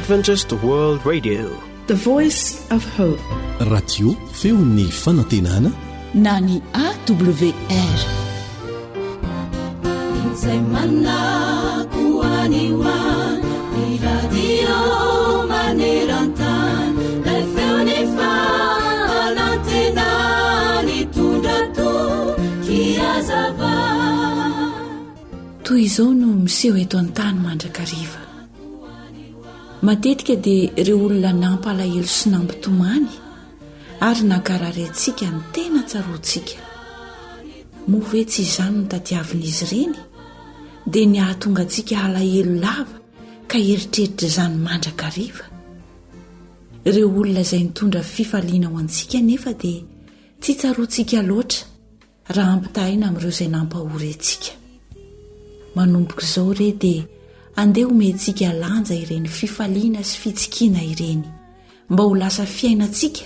Adventist World Radio. The Voice of Hope. Radio feon'ny fanantenana na ny AWR. Izay manako any ho any, ny radio maneran-tany, ilay feon'ny fanantenana nitondra toky hazava. Toy izao no miseho eto an-tany mandrakariva. Matetika dia ireo olona nampalahelo sy nampitomany ary nankarary antsika ny tena tsaroantsika. Moa ve tsy izany no tadiavin'izy ireny? Dia ny hahatonga antsika halahelo lava ka hieritreritra izany mandrakariva. Ireo olona izay nitondra fifaliana ho antsika anefa dia tsy tsaroantsika loatra raha ampitahaina amin'ireo izay nampahory antsika. Manomboka izao re dia andeha homentsika lanja ireny fifaliana sy fitsikiana ireny mba ho lasa fiainantsika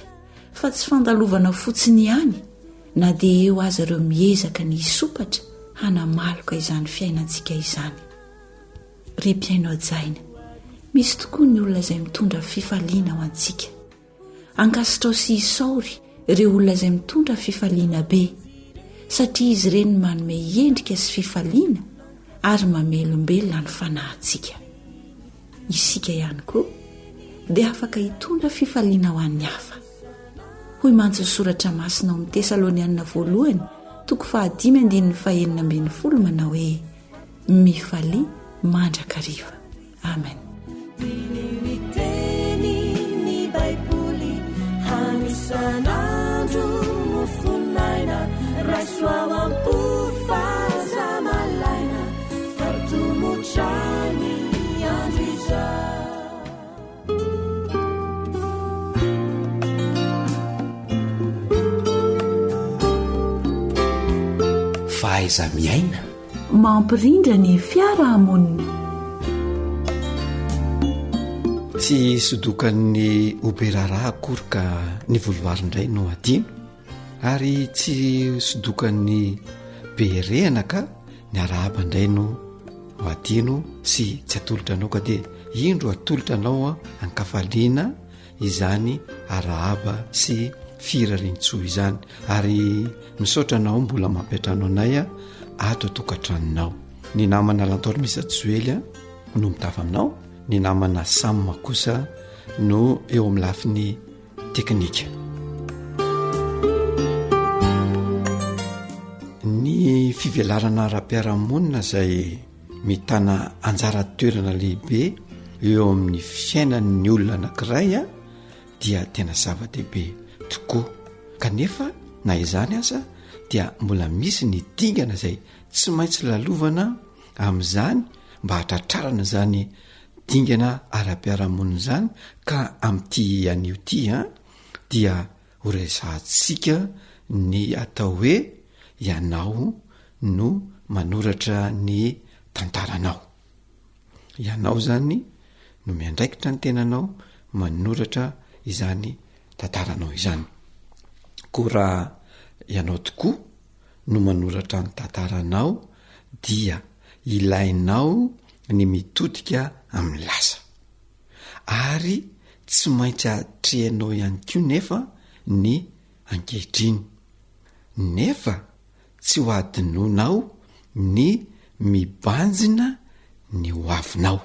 fa tsy fandalovana fotsiny ihany na dia eo aza ireo miezaka ny hisopatra hanamaloka izany fiainantsika izany. Ry mpihaino hajaina, misy tokoa ny olona izay mitondra fifaliana ho antsika. Ankasitrao sy isaory ireo olona izay mitondra fifaliana be, satria izy ireny no manome endrika sy fifaliana ary mamelombelona ny fanahintsika. Isika ihany koa dia afaka hitondra fifaliana ho an'ny hafa. Hoy mantsy ny soratra masina ao amin'ny Tesalonianina voalohany toko fahadimy andininy fahenina ambin'ny folo manao hoe mifalia mandrakariva. Amen. Diniho ny teny ny Baiboly hanisan'andro mofon'aina raiso ao am-po fa aza malaina fa tomotra ny andro izao. Fahaiza-miaina. Mampirindra ny fiarahamonina. Tsy sodokan'ny ho be raharaha akory ka ny volovary indray no adino ary tsy sodokan'ny be rehana ka ny arahaba indray no ho adino sy tsy atolotra anao ka dia indro atolotra anao an-kafaliana izany arahaba sy firarintsoa izany ary misaotra anao mbola mampiantrano anay a ato an-tokantranonao ny namana lantormisa joely a no mitafa aminao ny namana sam kosa no eo amin'ny lafiny teknika ny fivelarana ara-piarahamonina izay mitana anjara toerana lehibe eo amin'ny fiainan'ny olona anankiray a dia tena zava-dehibe tokoa kanefa na izany aza dia mbola misy ny dingana izay tsy maintsy lalovana amin'izany mba hatratrarana izany dingana ara-piarahamonina izany ka amin'ity anio ity a dia horesahantsika ny atao hoe ianao no manoratra ny tantaranao. Ianao zany no miandraikitra ny tenanao manoratra izany tantaranao izany. Koa raha ianao tokoa no manoratra ny tantaranao dia ilainao ny mitodika amin'ny lasa. Ary tsy maintsy atrehanao ihany koa nefa ny ankehitriny. Nefa tsy ho adinonao ny mibanjina ny ho avinao.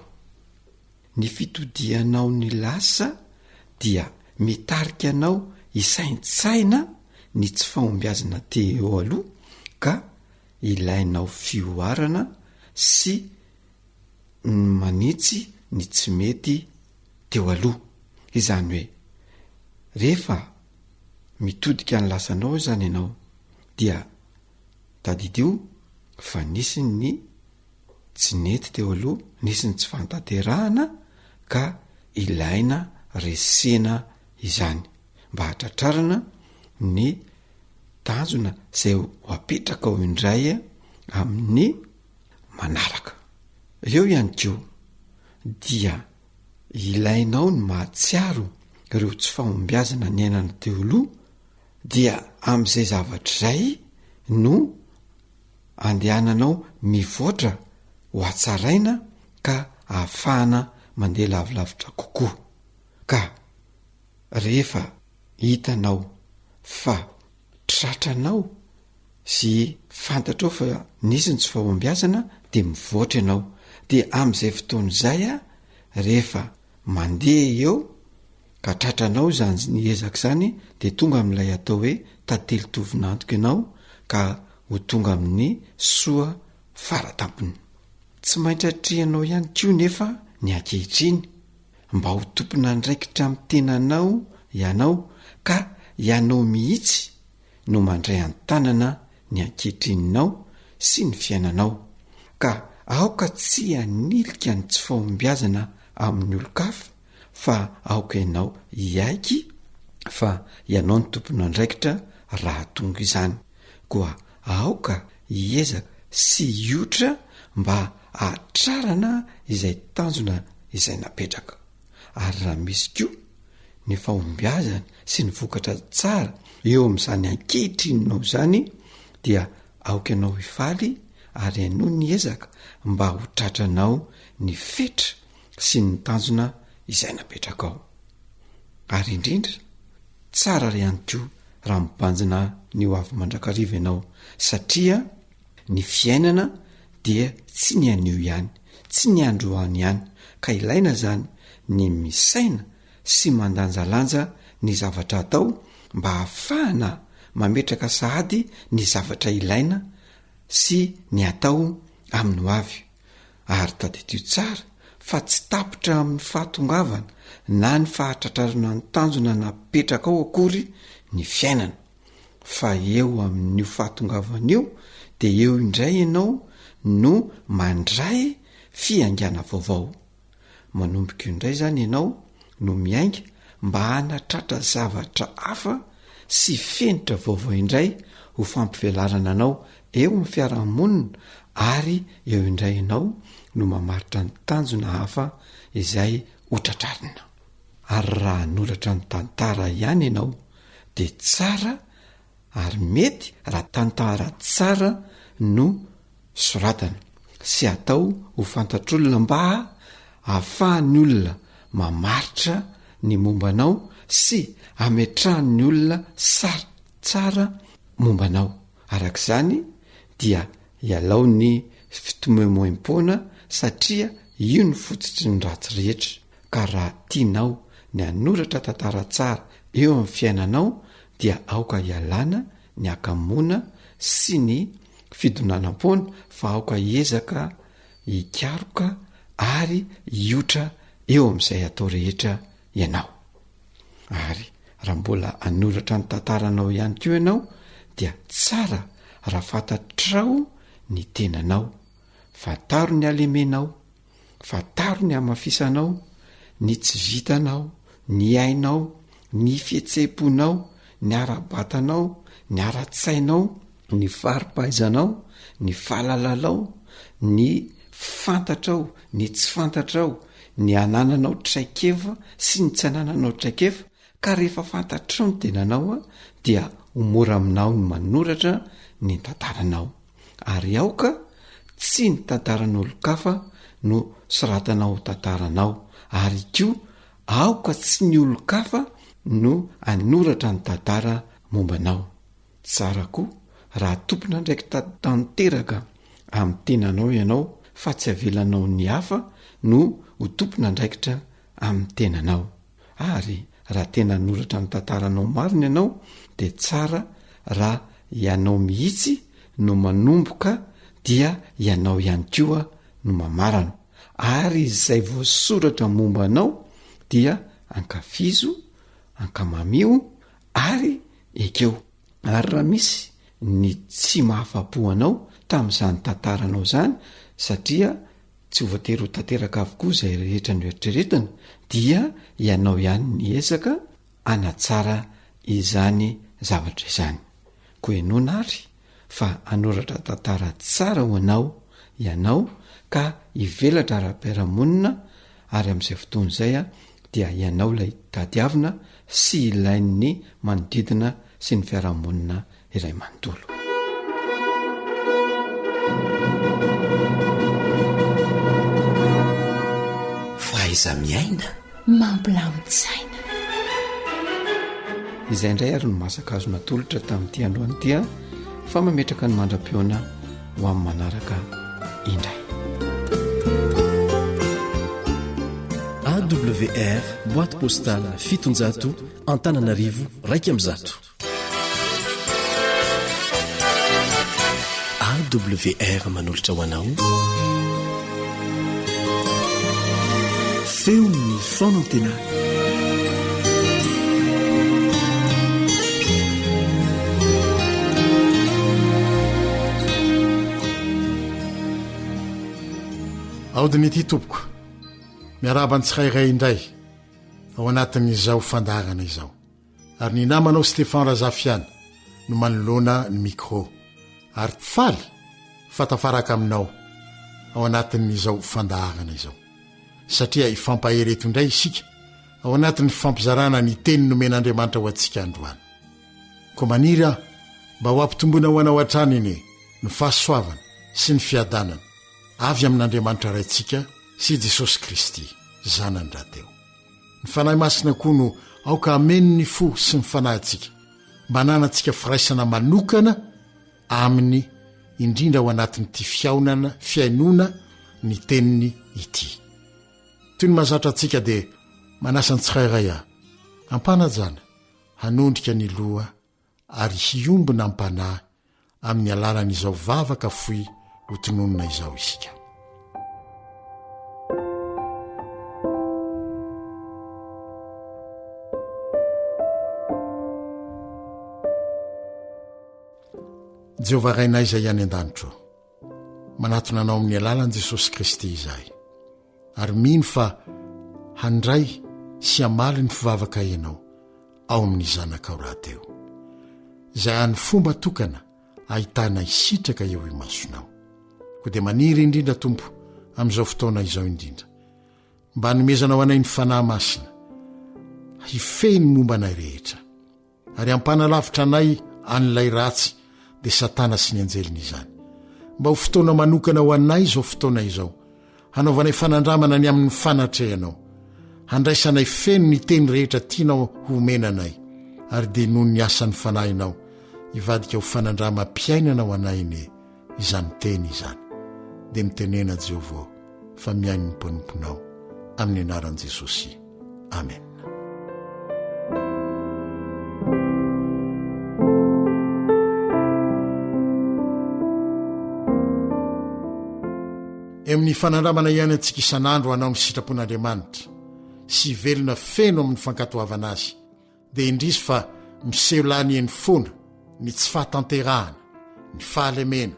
Ny fitodihanao ny lasa dia mitarika anao hisaintsaina ny tsy fahombiazana teo aloha ka ilainao fihoarana sy ny manitsy ny tsy mety teo aloha. Izany hoe rehefa mitodika ny lasanao izany ianao dia tadidio fa nisy ny tsy nety teo aloha, nisy ny tsy fahantanterahana ka ilaina resena izany mba hatratrarana ny tanjona zay ho apetraka ao indray amin'ny manaraka. Eo ihany koa dia ilainao ny mahatsiaro ireo tsy fahombiazana niainana teo aloha dia am'izay zavatra izay no andehananao mivoatra ho hatsaraina ka ahafahana. mandeha lavilavitra kokoa. Ka rehefa hitanao fa tratranao sy fantatrao fa nisy ny tsy fahombiazana de mivoatra ianao, de am'izay fotoana izay a rehefa mandeha eo ka tratranao izany ny ezaka izany de tonga amin'ilay atao hoe tantely tovon'antoka ianao ka ho tonga amin'ny soa faratampony. Tsy maintsy atrehanao ihany koa nefa ny ankehitriny mba ho tompon'andraikitra amin'ny tenanao ianao ka ianao mihitsy no mandray an-tanana ny ankehitrininao sy ny fiainanao, ka aoka tsy hanilika ny tsy fahombiazana amin'ny olon-kafa fa aoka ianao hiaiky fa ianao no tompon'andraikitra raha tonga izany, koa aoka hiezaka sy hiotra mba hahatrarana izay tanjona izay napetraka, ary raha misy koa ny fahombiazana sy ny vokatra tsara eo amin'izany ankehitrininao izany dia aoka ianao hifaly ary henoy ny ezaka mba ho tratranao ny fetra sy ny tanjona izay napetrakao. Ary indrindra, tsara ihany koa raha mibanjina ny ho avy mandrakariva ianao satria ny fiainana dia tsy ny anio ihany, tsy ny androany ihany ka ilaina izany ny misaina sy mandanjalanja ny zavatra atao mba hahafahana mametraka sahady ny zavatra ilaina sy ny atao amin'ny ho avy. Ary tadidio tsara fa tsy tapitra amin'ny fahatongavana na ny fahatratrarana ny tanjona napetrakao akory ny fiainana, fa eo amin'io fahatongavana io de eo indray ianao no mandray fiaingàna vaovao. Manomboka eo indray izany ianao no miainga mba hanatratra zavatra hafa sy fenitra vaovao indray ho fampivelarana anao eo amin'ny fiarahamonina ary eo indray ianao no mamaritra ny tanjona hafa izay ho tratrarina. Ary raha hanoratra ny tantara ihany ianao dia tsara ary mety raha tantara tsara no soratana sy atao ho fantatr'olona mba ahafahan'ny olona mamaritra ny momba anao sy ametrahan'ny olona sary tsara momba anao. Araka izany dia ialao ny fitomoemoem-poana satria io no fototry ny ratsy rehetra ka raha tianao ny hanoratra tantara tsara eo amin'ny fiainanao dia aoka hialana ny hakamoana sy ny fidonanam-poana fa aoka hiezaka hikaroka ary hiotra eo amin'izay atao rehetra ianao. Ary raha mbola hanoratra ny tantaranao ihany koa ianao dia tsara raha fantatrao ny tenanao, fantaro ny halemenao, Fantaro ny hamafisanao, ny tsy vitanao, ny ainao, ny fihetseham-ponao, ny ara-batanao, ny ara-tsainao, ny fari-pahaizanao, ny fahalalalao, ny fantatrao, ny tsy fantatrao, ny anananao traikefa sy ny tsy anananao traikefa, ka rehefa fantatrao ny tenanao dia ho mora aminao ny manoratra ny tantaranao. Ary aoka tsy ny tantaran'olon-kafa no soratanao ho tantaranao, ary koa aoka tsy ny olon-kafa no hanoratra ny tantara momba anao. Tsara koa raha tompon'andraikitra tanteraka amin'ny tenanao ianao fa tsy avelanao ny hafa no ho tompon'andraikitra amin'ny tenanao. Ary raha tena hanoratra ny tantaranao marina ianao dia tsara raha ianao mihitsy no manomboka dia ianao ihany koa no mamarana. Ary izay voasoratra momba anao dia ankafizo, ankamamio ary ekeo. Ary raha misy ny tsy mahafa-po anao tamin'izany tantaranao izany satria tsy ho voatery ho tanteraka avokoa izay rehetra noeritreretina dia ianao ihany ny ezaka hanatsara izany zavatra izany. Koa henoina ary fa hanoratra tantara tsara ho anao ianao ka hivelatra ara-piarahamonina ary amin'izay fotoana izay dia ianao ilay tadiavina sy ilain'ny manodidina sy ny fiarahamonina iray manontolo. Fahaiza-miaina. Mampilamin-tsaina. Izay indray ary no masaka azo natolotra tamin'ity androany ity a fa mametraka ny mandra-pihaona ho amin'ny manaraka indray. AWR boîte postale 700 Antananarivo 11. AWR manolotra ho anao Feon'ny fanantenana. Aodina ity tompoko. Miarahaba ny tsirairay indray ao anatin'izao fandaharana izao. Ary ny namanao Stephan Razafiana no manoloana ny micro ary faly fa tafaraka aminao ao anatin'izao fandaharana izao. Satria hifampahery eto indray isika ao anatin'ny fifampizarana ny teny nomen'Andriamanitra ho antsika androany. Koa maniry aho mba ho ampitomboina ho anao hatrany anie ny fahasoavana sy ny fiadanana avy amin'Andriamanitra Raintsika sy Jesosy Kristy Zanany rahateo. Ny Fanahy Masina koa no aoka hameno ny fo sy ny fanahintsika, mba hananantsika firaisana manokana Aminy, indrindra ao anatin'ity fihaonana, fihainoana ny Teniny ity. Toy ny mahazatra antsika dia manasa ny tsirairay aho, am-panajana, hanondrika ny loha ary hiombona am-panahy amin'ny alalan'izao vavaka fohy hotononina izao isika. Jehovah Rainay izay any an-danitra ô, manatona Anao amin'ny alalan'i Jesosy Kristy izahay, ary mino fa handray sy hamaly ny fivavakay Ianao ao amin'ny Zanakao rahateo, izay hany fomba tokana ahitanay sitraka eo imasonao. Koa dia maniry indrindra, Tompo, amin'izao fotoana izao indrindra, mba hanomezanao anay ny Fanahy Masina hifehy ny momba anay rehetra, ary hampanalavitra anay an'ilay ratsy, dia Satana sy ny anjeliny izany. Mba ho fotoana manokana ho anay izao fotoana izao, hanaovanay fanandramana ny amin'ny fanatrehanao, handraisanay feno ny teny rehetra tianao homena anay, ary dia noho ny asan'ny Fanahinao, hivadika ho fanandramam-piainana ho anay anie izany teny izany. Dia mitenena Jehovah ô, fa mihaino ny mpanomponao, amin'ny anaran'i Jesosy. Amena. Eo amin'ny fanandramana ihany antsika isan'andro hanao ny sitrapon'Andriamanitra sy hivelona feno amin'ny fankatoavana Azy, dia indrisy fa miseho lany eny foana ny tsy fahatanterahana, ny fahalemena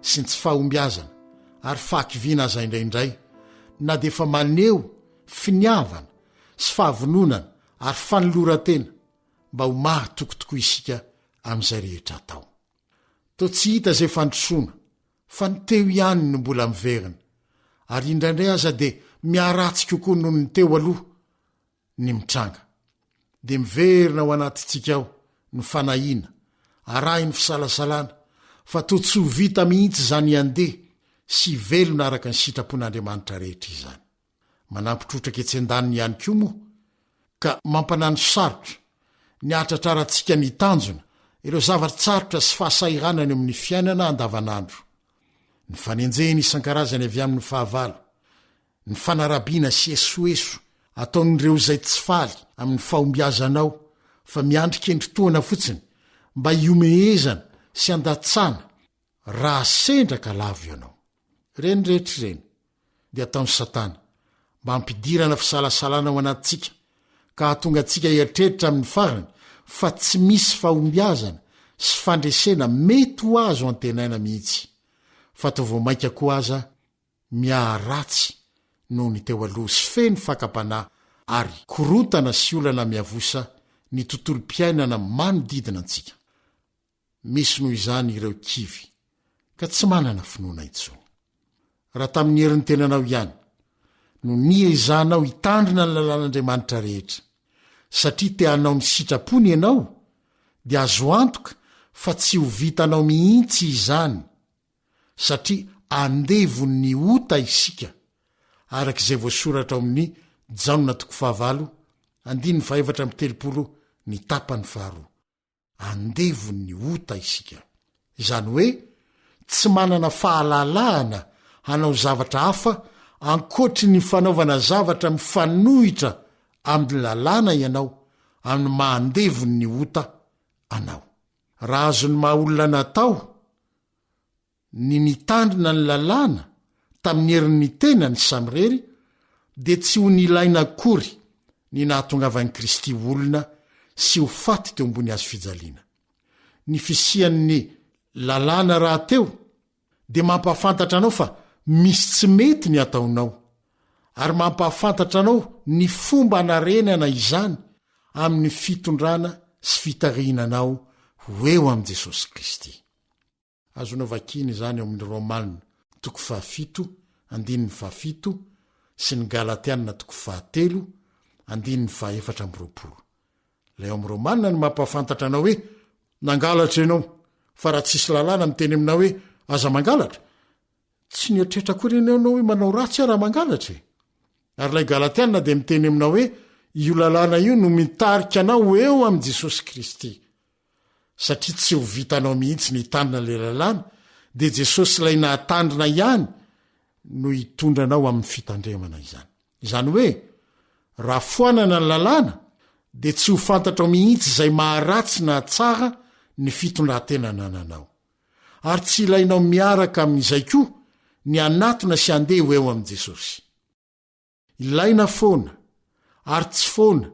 sy ny tsy fahombiazana ary fahakiviana aza indraindray, na dia efa maneho finiavana sy fahavononana ary fanoloran-tena mba ho mahatoky tokoa isika amin'izay rehetra atao. Toa tsy hita izay fandrosoana fa ny teo ihany no mbola miverina, ary indraindray aza dia miharatsy kokoa noho ny teo aloha ny mitranga. Dia miverina ao anatintsika ao ny fanahiana, arahin'ny fisalasalana, fa toa tsy ho vita mihitsy izany handeha sy hivelona araka ny sitrapon'Andriamanitra rehetra izany. Manampy trotraka etsy andaniny ihany koa moa ka mampanano sarotra ny hahatratrarantsika ny tanjona, ireo zava-tsarotra sy fahasahiranana eo amin'ny fiainana andavanandro, ny fanenjehina isan-karazany avy amin'ny fahavalo, ny fanarabiana sy esoeso ataon'ireo izay tsy faly amin'ny fahombiazanao fa miandry kendritohana fotsiny mba hihomehezana sy handatsana Raha sendra ka lavo ianao. Ireny rehetra ireny dia ataon'i Satana mba hampidirana fisalasalana ao anatintsika ka hahatonga antsika hieritreritra amin'ny farany fa tsy misy fahombiazana sy fandresena mety ho azo antenaina mihitsy, fa toa vao mainka koa aza mihaharatsy noho ny teo aloha sy feno fakam-panahy ary korontana sy olana miavosa ny tontolom-piainana manodidina antsika. Misy noho izany ireo kivy ka tsy manana finoana intsony. Raha tamin'ny herin'ny tenanao ihany no niezahanao hitandrina ny lalàn'Andriamanitra rehetra, satria te hanao ny sitrapony ianao, dia azo antoka fa tsy ho vitanao mihitsy izany, satria andevon'ny ota isika, araka izay voasoratra ao amin'ny. Jaona toko fahavalo, andininy faha-34 ny tapany faharoa. Andevon'ny ota isika. Izany hoe tsy manana fahalalahana hanao zavatra hafa ankoatry ny fanaovana zavatra mifanohitra amin'ny lalàna ianao amin'ny maha andevon'ny ota anao. Raha azon'ny maha olona natao ny nitandrina ny lalàna tamin'ny herin'ny tenany samirery dia tsy ho nilaina akory ny nahatongavan'i Kristy ho olona sy ho faty teo ambony hazo fijaliana. Ny fisian'ny lalàna rahateo dia mampahafantatra anao fa misy tsy mety ny ataonao, ary mampahafantatra anao ny fomba hanarenana izany amin'ny fitondrana sy fitarihina anao ho eo amin'i Jesosy Kristy. Azonao vakiana izany ao amin'ny Romana toko fahafito andininy fahafito sy ny Galatiana toko fahatelo andininy fahaefatra amby roapolo. Ilay ao amin'ny Romana no mampahafantatra anao hoe nangalatra ianao, fa raha tsisy lalàna miteny aminao hoe aza mangalatra, tsy nieritreritra akory ianao hoe manao ratsy aho raha mangalatra e. Ary ilay Galatiana dia miteny aminao hoe io lalàna io no mitarika anao ho eo amin'i Jesosy Kristy. Satria tsy ho vitanao mihitsy ny hitandrina ilay lalàna, dia Jesosy ilay nahatandrina ihany no hitondra anao amin'ny fitandremana izany. Izany hoe, raha foanana ny lalàna, dia tsy ho fantatrao mihitsy izay maharatsy na tsara ny fitondran-tena anananao. Ary tsy ilainao miaraka amin'izay koa ny hanatona sy handeha ho eo amin'i Jesosy. Ilaina foana, ary tsy foana,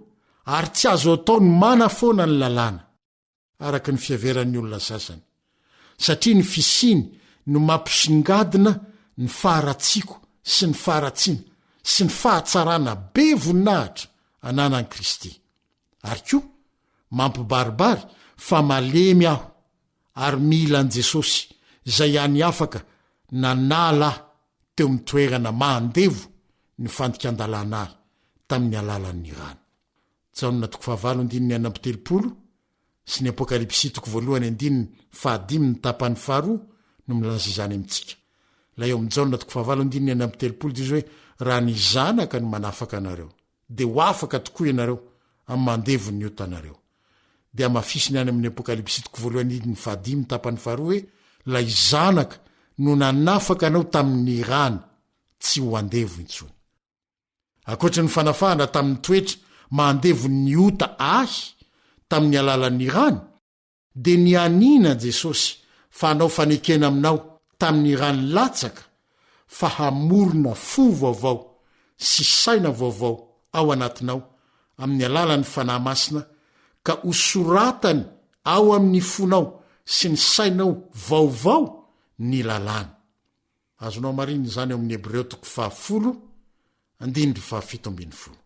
ary tsy azo atao ny manafoana ny lalàna, araka ny fiheveran'ny olona sasany, satria ny fisiany no mampisongadina ny faharatsiako sy ny faharatsiana sy ny fahatsarana be voninahitra ananan'i Kristy. Ary koa, mampibaribary fa malemy aho ary mila an'i Jesosy izay hany afaka nanala ahy teo amin'ny toerana maha andevo ny fandikan-dalàna ahy tamin'ny alalan'ny rany. Jaona toko fahavalo andininy 36 sy ny Apokalypsy toko voalohany andininy fahadimy ny tapany faharoa no milaza izany amintsika. Ilay ao amin'ny Jaona toko fahavalo andininy 36 dia izy hoe raha ny Zanaka no manafaka anareo dia ho afaka tokoa ianareo amin'ny maha andevon'ny otanareo. Dia hamafisiny any amin'ny Apokalypsy toko voalohany andininy fahadimy tapany faharoa hoe ilay Zanaka no nanafaka anao tamin'ny rany tsy ho andevo intsony. Ankoatry ny fanafahana tamin'ny toetra maha andevon'ny ota ahy tamin'ny alalan'ny rany, dia nianiana Jesosy fa hanao fanekena aminao tamin'ny rany latsaka fa hamorona fo vaovao sy saina vaovao ao anatinao amin'ny alalan'ny Fanahy Masina ka hosoratany ao amin'ny fonao sy ny sainao vaovao ny lalàny. Azonao hamarinina izany ao amin'ny Hebreo toko fahafolo andininy fahafito ambin'ny folo.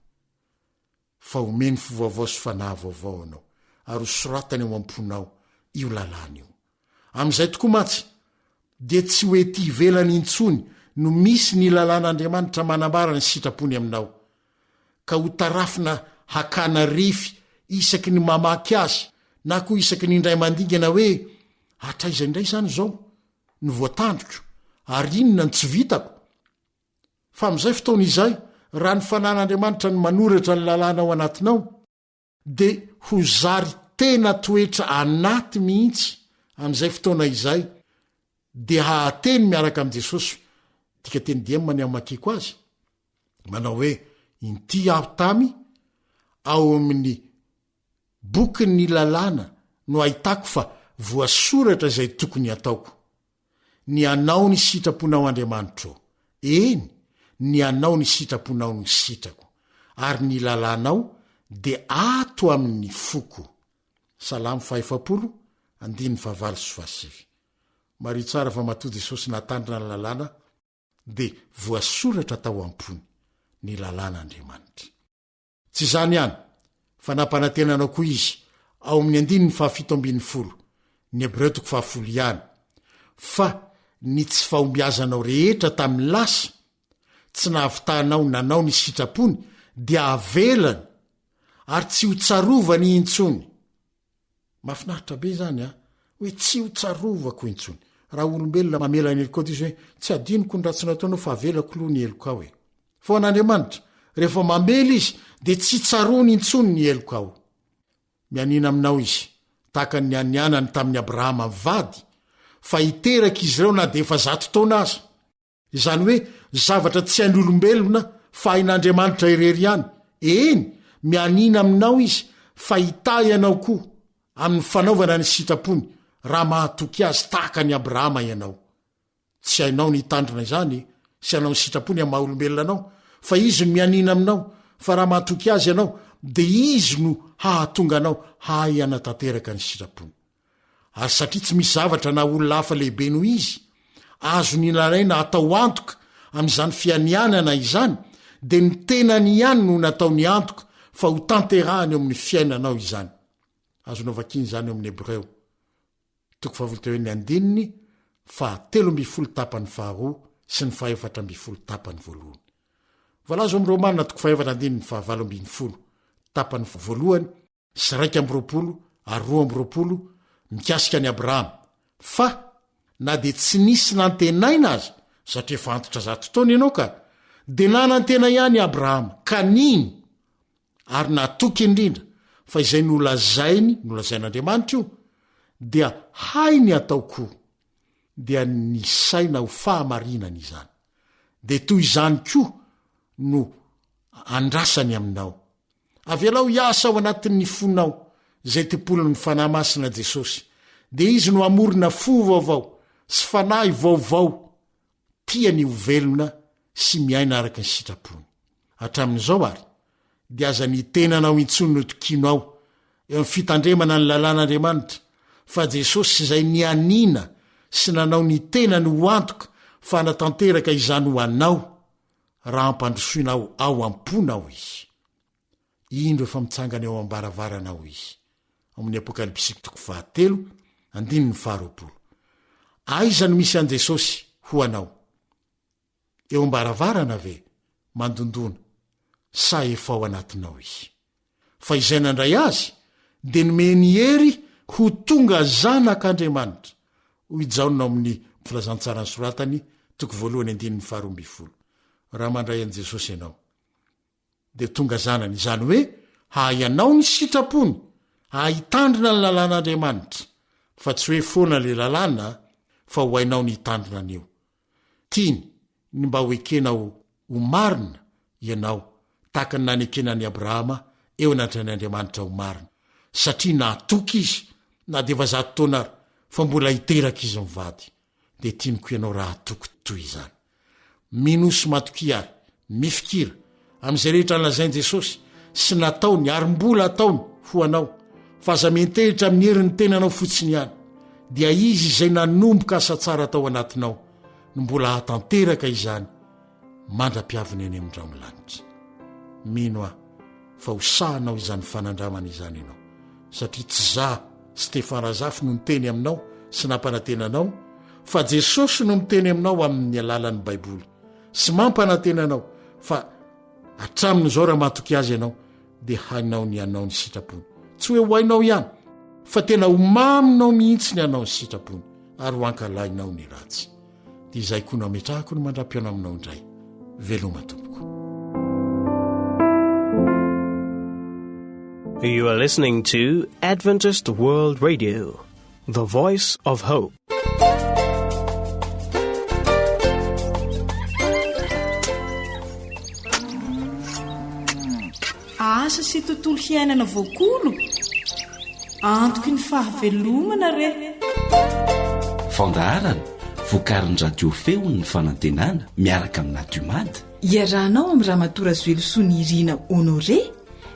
Fa homeny fo vaovao sy fanahy vaovao anao, ary hosoratany ao am-ponao io lalàna io. Amin'izay tokoa mantsy, dia tsy ho ety ivelany intsony no misy ny lalàn'Andriamanitra manambara ny sitrapony aminao, ka ho tarafina hakana refy isaky ny mamaky azy na koa isaky ny indray mandingana hoe, Hatraiza indray izany izao no voatandriko, ary inona no tsy vitako? Fa amin'izay fotoana izay, raha ny fanan'Andriamanitra no manoratra ny lalàna ao anatinao, dia ho zary tena toetra anaty mihitsy amin'izay fotoana izay, dia hahateny miaraka amin'i Jesosy, dikateny diem ny hamakiako azy, manao hoe, Inty aho tamy, ao amin'ny Bokin'ny lalàna no ahitako fa voasoratra izay tokony hataoko. Ny hanao ny sitraponao Andriamanitro ô, eny, ny hanao ny sitraponao no sitrako, ary ny lalànao dia ato amin'ny foko. Salamo fahaefapolo, andininy fahavalo sy fahasivy. Mariho tsara fa matoa Jesosy nahatandrina ny lalàna dia voasoratra tao am-pony ny lalàn'Andriamanitra. Tsy izany ihany, fa nampanantena anao koa izy, ao amin'ny andininy fahafito ambin'ny folo, ny Hebreo toko fahafolo ihany, fa ny tsy fahombiazanao rehetra tamin'ny lasa, tsy nahavitanao nanao ny sitrapony, dia havelany, ary tsy hotsarovany intsony. Mahafinaritra be izany an! Hoe tsy ho tsarovako intsony. Raha olombelona mamela ny helokao dia izy hoe tsy adinoko ny ratsy nataonao fa avelako aloha ny helokao e. Fa ho an'Andriamanitra, Rehefa mamela Izy, dia tsy tsaroany intsony ny helokao. Mianiana aminao Izy, tahaka ny nianianany tamin'i Abrahama mivady, fa hiteraka izy ireo na dia efa zato taona aza. Izany hoe zavatra tsy hain'olombelona fa hain'Andriamanitra irery ihany. Eny, mianiana aminao Izy fa hitahy anao koa amin'ny fanaovana ny sitrapony raha mahatoky Azy tahaka an'i Abrahama ianao. Tsy hainao ny hitandrina izany sy hanao ny sitrapony amin'ny maha-olombelona anao, fa Izy no mianiana aminao fa raha mahatoky Azy ianao dia Izy no hahatonga anao hahay hanatanteraka ny sitrapony. Ary satria tsy misy zavatra na olona hafa lehibe noho Izy, azony nalaina hatao antoka amin'izany fianianana izany, dia ny tenany ihany no nataony antoka fa ho tanterahany eo amin'ny fiainanao izany. Azonao vakiana izany eo amin'ny Hebreo, toko fahavolo teo ny andininy fahatelo ambinifolo tapany faharoa sy ny fahefatra ambinifolo tapany voalohany. Voalaza ao amin'ny Romana toko fahefatra andininy fahavalo ambinifolo tapany voalohany sy 21 ary 22 mikasika an'i Abrahama, fa na dia tsy nisy nantenaina aza, satria efa antitra zato taona ianao ka, dia nanantena ihany i Abrahama, ka nino, ary natoky indrindra fa izay nolazainy, nolazain'Andriamanitra io, dia hainy atao koa, dia nisaina ho fahamarinana izany. Dia toy izany koa no andrasany aminao. Avelao hiasa ao anatin'ny fonao izay tempolin'ny Fanahy Masina Jesosy, dia Izy no hamorona fo vaovao sy fanahy vaovao tia ny ho velona sy miaina araka ny sitrapony. Hatramin'izao ary, dia aza ny tenanao intsony no tokianao eo amin'ny fitandremana ny lalàn'Andriamanitra, fa Jesosy izay nianiana sy nanao ny tenany ho antoka fa hanatanteraka izany ho anao, raha ampandrosoinao ao am-ponao Izy. Indro efa mitsangana eo am-baravaranao Izy. Ao amin'ny Apokalypsy toko fahatelo, andininy faharoapolo. Aiza no misy an'i Jesosy ho anao? Eo am-baravarana ve mandondona sa efa ao anatinao Izy? Fa izay nandray Azy dia nomeny hery ho tonga zanak'Andriamanitra, hoy Jaona ao amin'ny Filazantsara nosoratany, toko voalohany andininy faharoa ambinifolo. Raha mandray an'i Jesosy ianao, dia tonga zanany, izany hoe hahay hanao ny sitrapony, hahay hitandrina ny lalàn'Andriamanitra, fa tsy hoe foana ilay lalàna fa ho hainao ny hitandrina an'io. Tiany ny mba ho ekena ho ho marina ianao, tahaka ny nanekena an'i Abrahama eo anatrehan'Andriamanitra ho marina, satria nahatoky izy na dia efa zato taona ary fa mbola hiteraka izy mivady. Dia tiany koa ianao raha hatoky toy izany. Minoa sy matokia ary mifikira amin'izay rehetra nolazain'i Jesosy sy nataony ary mbola ataony ho anao, fa aza miantehitra amin'ny herin'ny tenanao fotsiny ihany. Dia Izy izay nanomboka asa tsara tao anatinao no mbola hahatanteraka izany mandra-piaviny any amin'ny rahon'ny lanitra. Mino aho fa ho sahanao izany fanandramana izany ianao, satria tsy za, Stefan Razafy, no niteny aminao sy nampanantena anao, fa Jesosy no miteny aminao amin'ny alalan'ny Baiboly sy mampanantena anao fa hatramin'izao raha matoky Azy ianao dia hainao ny hanao ny sitrapony. Tsy hoe ho hainao ihany, fa tena ho maminao mihitsy ny hanao ny sitrapony ary ho ankalainao ny ratsy. Dia izay koa no ametrahako ny mandra-pihaona aminao indray. Veloma tompoko. You are listening to Adventist World Radio, the voice of hope. Asa sy tontolo hiainana voakolo antoky ny fahavelomana re. Fandaharana vokarin'ny radio feon'ny fanantenana miaraka amin'ny Nadiomad. Iarahanao amin'i Ramatoa Razoelosoa Nirina Honoré,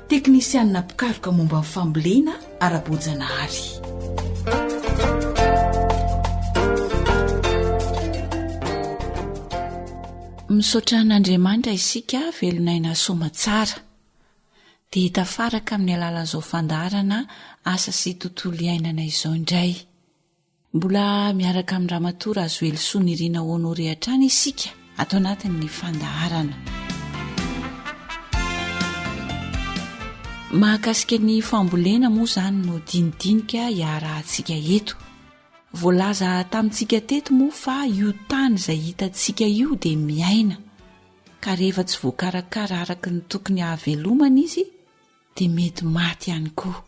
teknisianina mpikaroka momba ny fambolena ara-boajanahary. Misaotra an'Andriamanitra isika velon'aina soamatsara. Dia tafaraka amin'ny alalan'izao fandaharana asa sy tontolo iainana izao indray. Mbola miaraka amin'i Ramatoa Razoelisoa Nirina Honoré hatrany isika ato anatin'ny fandaharana. Mahakasika ny fambolena moa izany no dinidinika iarahantsika eto. Voalaza tamintsika teto moa fa io tany izay hitantsika io dia miaina. Ka rehefa tsy voakarakara araka ny tokony hahavelomana izy dia mety maty ihany koa.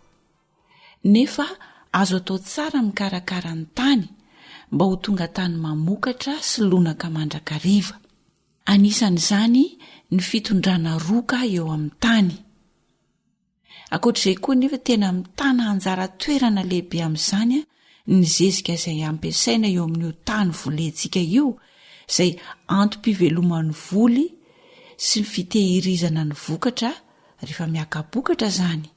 Nefa azo atao tsara ny mikarakara ny tany mba ho tonga tany mamokatra sy lonaka mandrakariva. Anisan'izany ny fitondrana roka eo amin'ny tany. Ankoatr'izay koa anefa tena mitana anjara toerana lehibe amin'izany ny zezika izay ampiasaina eo amin'io tany volentsika io izay antom-piveloman'ny voly sy ny fitehirizana ny vokatra rehefa miaka-bokatra izany.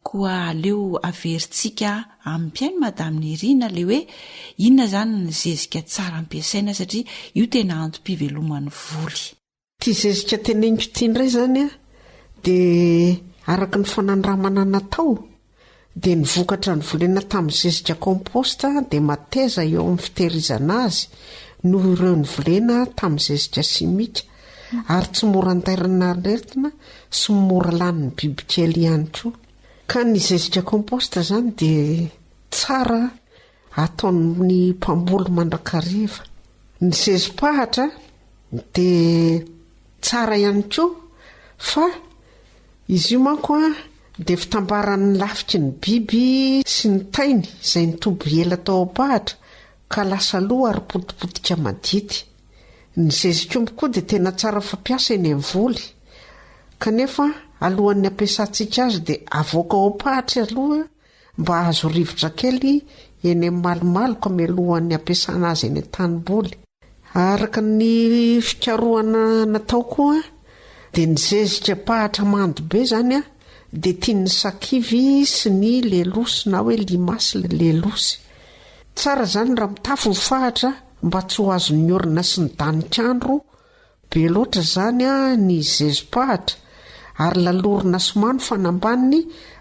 Koa aleo averintsika amin'ny mpihaino Madame Nirina ilay hoe inona izany ny zezika tsara ampiasaina satria io tena antom-piveloman'ny voly. Ity zezika teneniko ity indray izany an, dia araka ny fanandramana natao, dia ny vokatra novolena tamin'ny zezika compost dia mateza eo amin'ny fitehirizana azy noho ireo novolena tamin'ny zezika simika, ary tsy mora andairana aretina sy mora lanin'ny bibikely ihany koa. Ka ny zezika compost izany dia tsara ataon'ny mpamboly mandrakariva. Ny zezi-pahatra dia tsara ihany koa fa izy io manko a dia fitambaran'ny lafiky ny biby sy ny tainy izay nitoby ela tao am-pahatra ka lasa lo ary potipotika madity. Ny zezik'omby koa dia tena tsara fampiasa eny amin'ny voly kanefa alohan'ny ampiasantsika azy dia avoaka ao am-pahatra aloha Mba hahazo rivotra kely eny amin'ny malomaloka mialohan'ny hampiasana azy eny an-tanimboly. Araka ny fikarohana natao koa dia ny zezika mpahatra mando be izany dia tian'ny sakivy sy ny lelosy na hoe limace lelosy. Tsara izany raha mitafy ny fahatra mba tsy ho azon'ny orana sy ny danik'andro Be loatra izany ny zezi-pahatra ary lalorina somano fanambaniny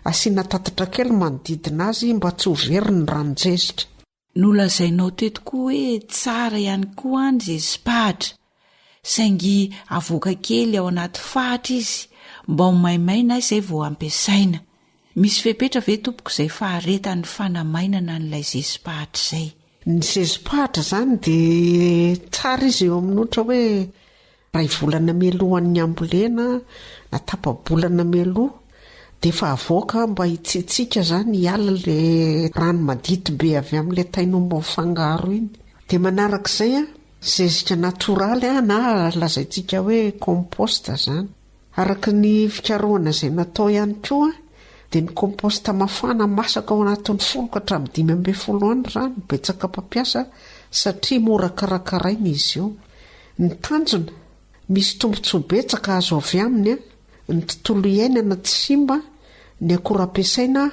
asiana tatatra kely manodidina azy mba tsy ho very ny ranon-jezika. Nolazainao teto koa hoe tsara ihany koa ny zezi-pahatra, saingy avoaka kely ao anaty fahatra izy mba ho maimaina izay vao ampiasaina. Misy fepetra ve tompoko izay faharetan'ny fanamainana an'ilay zezi-pahatra izay? Ny zezi-pahatra izany dia tsara izy eo amin'ny ohatra hoe iray volana mialohan'ny hambolena na tapa-bolana mialoha dia efa avoaka mba hitsitsiaka izany hiala ilay rano madity be avy amin'ilay tain'omby mifangaro iny. Dia manarak'izay an, zezika natoraly na lazaintsika hoe compost izany. Araka ny fikarohana izay natao ihany koa dia ny compost mafana masaka ao anatin'ny folo ka hatramin'ny 15 andro izany no betsaka mpampiasa satria mora karakaraina izy io. Ny tanjona, misy tombontsoa betsaka azo avy aminy, ny tontolo iainana tsy simba, ny akora ampiasaina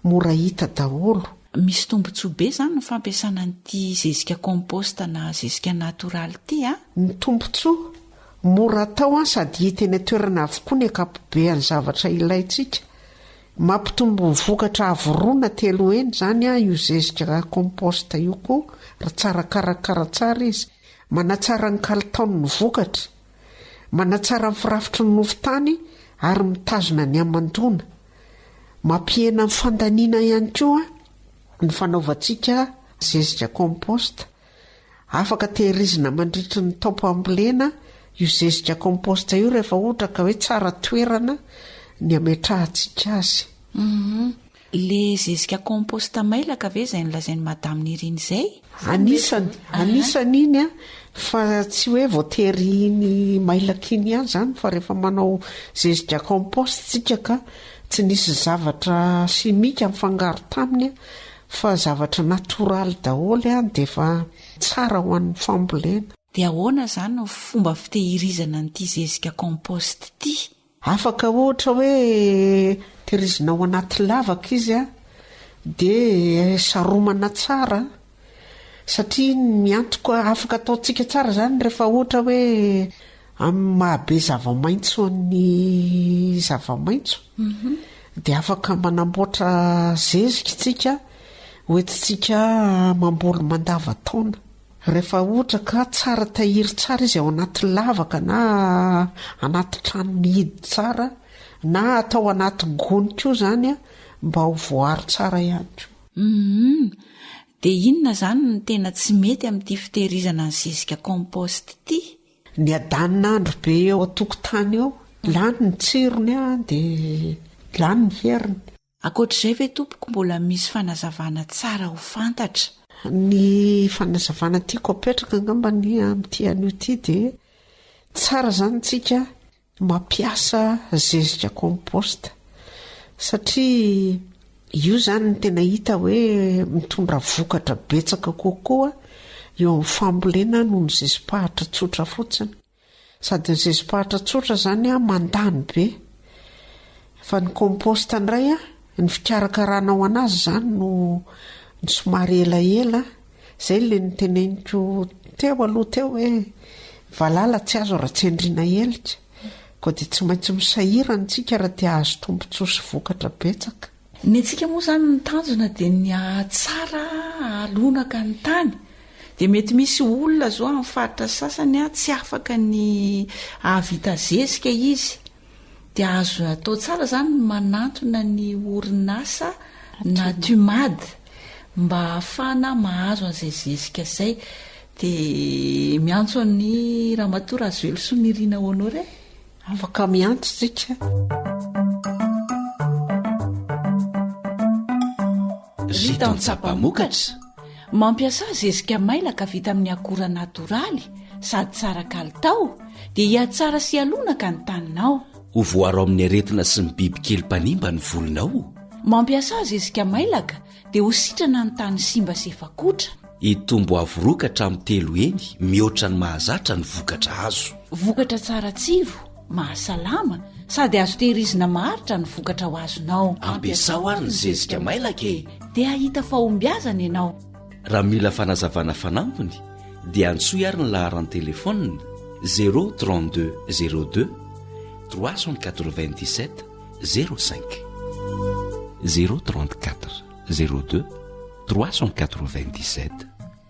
mora hita daholo. Misy tombontsoa be izany ny fampiasana an'ity zezika compost na zezika natoraly ity a! Ny tombontsoa, Mora atao sady hita eny an-toerana avokoa ny ankapobean'ny zavatra ilaintsika. Mampitombo ny vokatra avo roa na telo heny izany io zezika compost io koa raha tsara karakara tsara izy. Manatsara ny kalitaon'ny vokatra. Manatsara ny firafitry ny nofon-tany ary mitazona ny hamandoana. Mampihena ny fandaniana ihany koa ny fanaovantsika zezika compost. Afaka tehirizina mandritry ny taom-pambolena io zezika compost io rehefa ohatra ka hoe tsara toerana ny ametrahantsika azy. Hum. Le zezika compost mailaka ve izay nolazain'i Madame Nirina izay? Anisany, anisany iny an, fa tsy hoe voatery iny mailaka iny ihany izany fa rehefa manao zezika compost tsika ka tsy nisy zavatra simika nifangaro taminy an, Fa zavatra natoraly daholo an dia efa tsara ho an'ny fambolena. Dia ahoana izany ny fomba fitehirizana an'ity zezika compost ity? Afaka ohatra hoe tehirizina ao anaty lavaka izy an, dia saromana tsara satria iny miantoka afaka ataontsika tsara izany rehefa ohatra hoe Amin'ny maha be zava-maitso an'ny zava-maitso dia afaka manamboatra zezika isika hoentintsika mamboly mandavantaona. Rehefa ohatra ka tsara tahiry tsara izy ao anaty lavaka na anaty trano mihidy tsara na atao anaty gony koa izany mba ho voaaro tsara ihany koa. Humm. Dia inona izany no tena tsy mety amin'ity fitehirizana ny zezika compost ity? Ny adanin'andro be eo an-tokotany eo, lany ny tsirony dia lany ny heriny. Ankoatr'izay ve tompoko mbola misy fanazavana tsara ho fantatra? Ny fanazavana tiako apetraka angamba ny amin'ity anio ity dia tsara izany tsika mampiasa zezika compost satria io izany no tena hita hoe mitondra vokatra betsaka kokoa eo amin'ny fambolena noho ny zezi-pahatra tsotra fotsiny. Sady ny zezi-pahatra tsotra izany an, mandany be. Fa ny compost indray an, ny fikarakaranao anazy izany no somary elaela. Izay ilay noteneniko teo aloha teo hoe valala tsy azo raha tsy andriana helika. Koa dia tsy maintsy misahirana isika raha te hahazo tombontsoa sy vokatra betsaka. Ny antsika moa izany ny tanjona dia ny hahatsara hahalonaka ny tany. Dia mety misy olona izao amin'ny faritra sasany tsy afaka ny hahavita zezika izy. Dia azo atao tsara izany ny manantona ny orinasa Natumad mba hahafahana mahazo an'izay zezika izay. Dia miantso an'i Ramatoa Razoelisoa Nirina Honoré. Afaka miantso tsika. Ry tantsaha mpamokatra. Mampiasà zezika mailaka vita amin'ny akora natoraly sady tsara kalitao dia hihatsara sy hialonaka ny taninao. Ho voaro amin'ny aretina sy ny bibikely mpanimba ny volinao. Mampiasà zezika mailaka dia ho sitrana ny tany simba sy efa kotra. Hitombo avo roa ka hatramin'ny telo heny mihoatra ny mahazatra ny vokatra azo. Vokatra tsara tsiro, mahasalama sady azo tehirizina maharitra ny vokatra ho azonao. Ampiasao ary ny zezika mailaka e! Dia hahita fahombiazana ianao. Raha mila fanazavana fanampiny dia antsoy ary ny laharan-telefaonina 032 02 397 05 034 02 397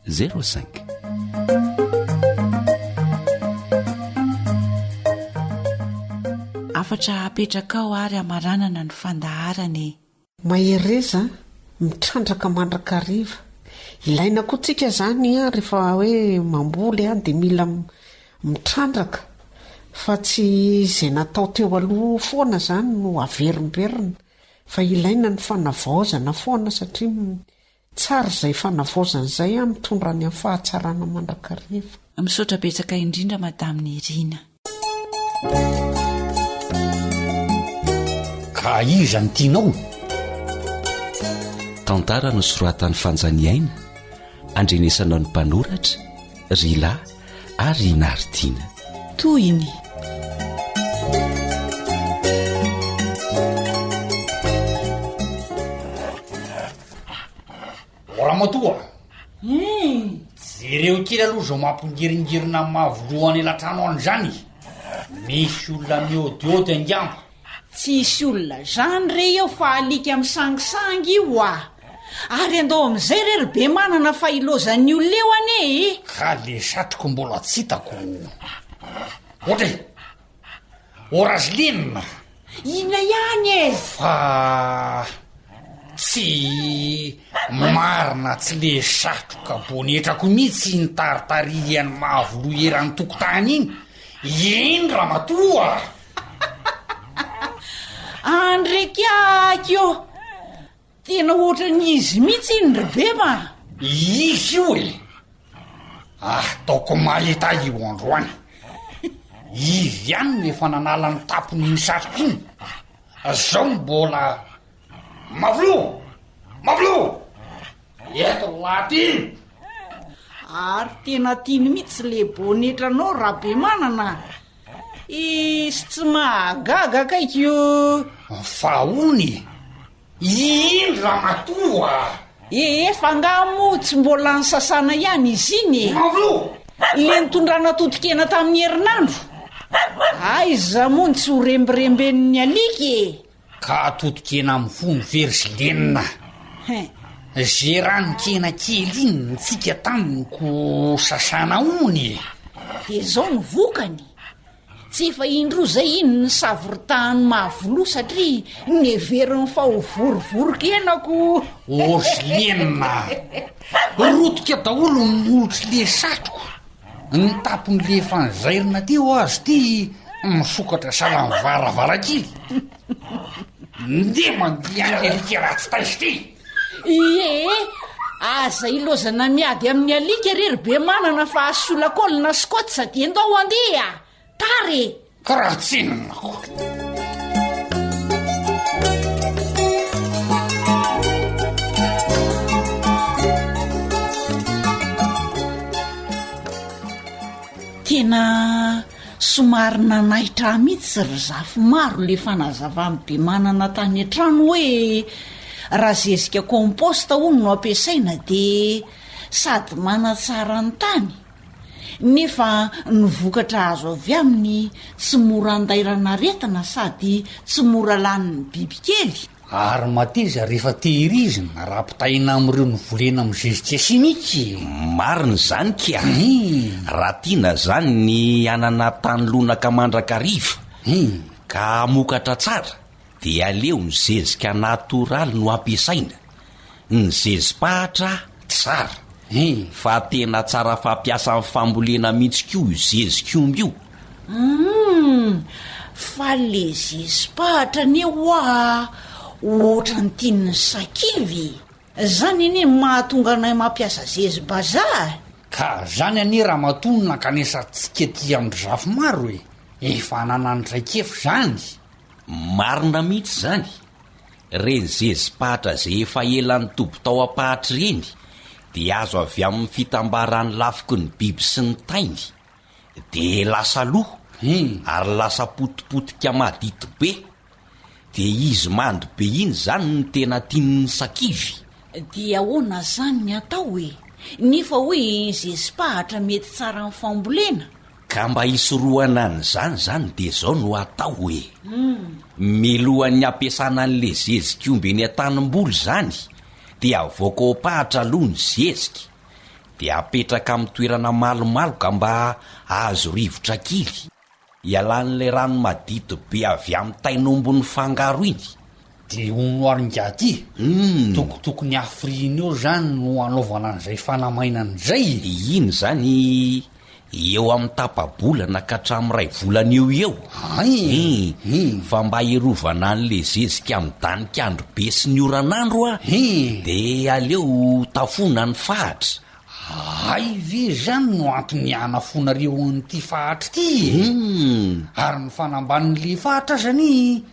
05. Hafatra apetrakao ary hamaranana ny fandaharana e. Mahereza, mitrandraka mandrakariva. Ilaina koa tsika zany an, rehefa hoe mamboly an, dia mila mitrandraka fa tsy izay natao teo aloha foana zany no averimberina fa ilaina ny fanavaozana foana satria tsara izay fanavaozana izay an, mitondra any amin'ny fahatsarana mandrakariva. Misaotra betsaka indrindra Madame Nirina. Ka iza no tianao? Tantara nosoratan'i Fanjaniaina, andrenesana ny mpanoratra, Rila ary i Naritiana. Tohiny. O ramatoa a! Jereo kely aloha izao mampigiringirina mavo loha any elatrano any izany e! Misy olona miôdiôdy angamba. Tsisy olona zany re eo fa alika misangisangy io a! Ary andao amin'izay re ry Bemanana fa ilaozan'ny olona eo anie e! Ka le satroko mbola tsy hitako. Ohatra e! O Razeline! Inona ihany e? Fa tsy marina tsy le satroka bonetrako mihitsy iny taritarihan'i Mavoloha eran'ny tokotany iny, iny ramatoa a! Andrekiaky ô! Tena ohatran'ny izy mihitsy iny ry Bema a! Izy io e! Ataoko mahita io androany. Izy ihany no efa nanala ny tapon'iny satroka iny. Zao mbola Mavoloha! Mavoloha! Eto lahy ty! Ary tena tiany mihitsy le bonetranao Rabemanana a! Iss tsy mahagaga akaiky io. Fa hono e! Iny ramatoa a! Ee fa angaha moa tsy mbola nisasana ihany izy iny e! Mavlo! Le nitondrana totokena tamin'ny herinandro? Aiza moa no tsy ho rembiremben'ny alika e! Ka totokena mifono ve ry Zilenina? Hein! Ze ranon-kena kely iny nitsika taminy ko sasana hono e! Dia zao no vokany, tsy efa indroa zay iny nisavoritahan'i Mavoloha satria neveriny fa ho vorivorin-kena ko! Ô Zilenina! Rotika daholo ny molotr'i le satroko! Ny tapon'ny le efa nozairina teo aza ity misokatra sahala ny varavarankely. Ndeha mandeha any alika ratsy taiza ity. Ie, aza ilaozana miady amin'ny alika re ry Bemanana fa asio lakôly na scotch dia ndao handeha. Tara e! Karaha tsinona ko. Tena somary nanaitra ahy mihitsy ry Zafimaro le fanazavan'i Bemanana tany an-trano hoe raha zezika compost hono no ampiasaina dia sady manatsara ny tany nefa ny vokatra azo avy aminy tsy mora andairana aretina sady tsy mora lanin'ny bibikely. Ary mateza rehefa tehirizina raha ampitahaina amin'ireo novolena amin'ny zezika simika e! Marina izany kia! Raha tiana izany ny hanana tany lonaka mandrakariva ka hamokatra tsara dia aleo ny zezika natoraly no ampiasaina. Ny zezi-pahatra tsara. Fa tena tsara fampiasa amin'ny fambolena mihitsy koa io zezik'omby io. Humm! Fa le zezi-pahatra anie hoa ohatran'ny tian'ny sakivy e! Zany anie no mahatonga anay mampiasa zezi-bazaha e! Ka zany anie ramatoa no nankanesantsika aty amin-dry Zafimaro e! Efa ananany traikefa izany! Marina mihitsy izany! Ireny zezi-pahatra izay efa ela nitoby tao am-pahatra ireny dia azo avy amin'ny fitambaran'ny lafiky ny biby sy ny tainy, dia lasa lo ary lasa potipotika madity be. Dia izy mando be iny izany no tena tian'ny sakivy. Dia ahoana izany ny atao e? Nefa hoy zezi-pahatra mety tsara amin'ny fambolena? Ka mba hisorohana an'izany izany dia izao no atao e! Milohan'ny hampiasana an'le zezik'omby eny an-tanimboly izany dia avoaka ao am-pahatra aloha ny zezika, dia apetraka amin'ny toerana malomaloka mba hahazo rivotra kely, hialan'ilay rano madity be avy amin'ny tain'omby nifangaro iny. Dia hono ary ingahy ty, tokotokony hafiriana eo izany no hanaovana an'izay fanamainana izay e? Iny izany eo amin'ny tapa-bolana ka hatramin'ny iray volana eo ho eo. Hay! Hum, fa mba hiarovana an'le zezika amin'ny danik'andro be sy ny oran'andro a, dia aleo tafoana ny fahatra. Hay ve izany no antony hanafoanareo an'ity fahatra ity e? Ary ny fanambanin'le fahatra aza anie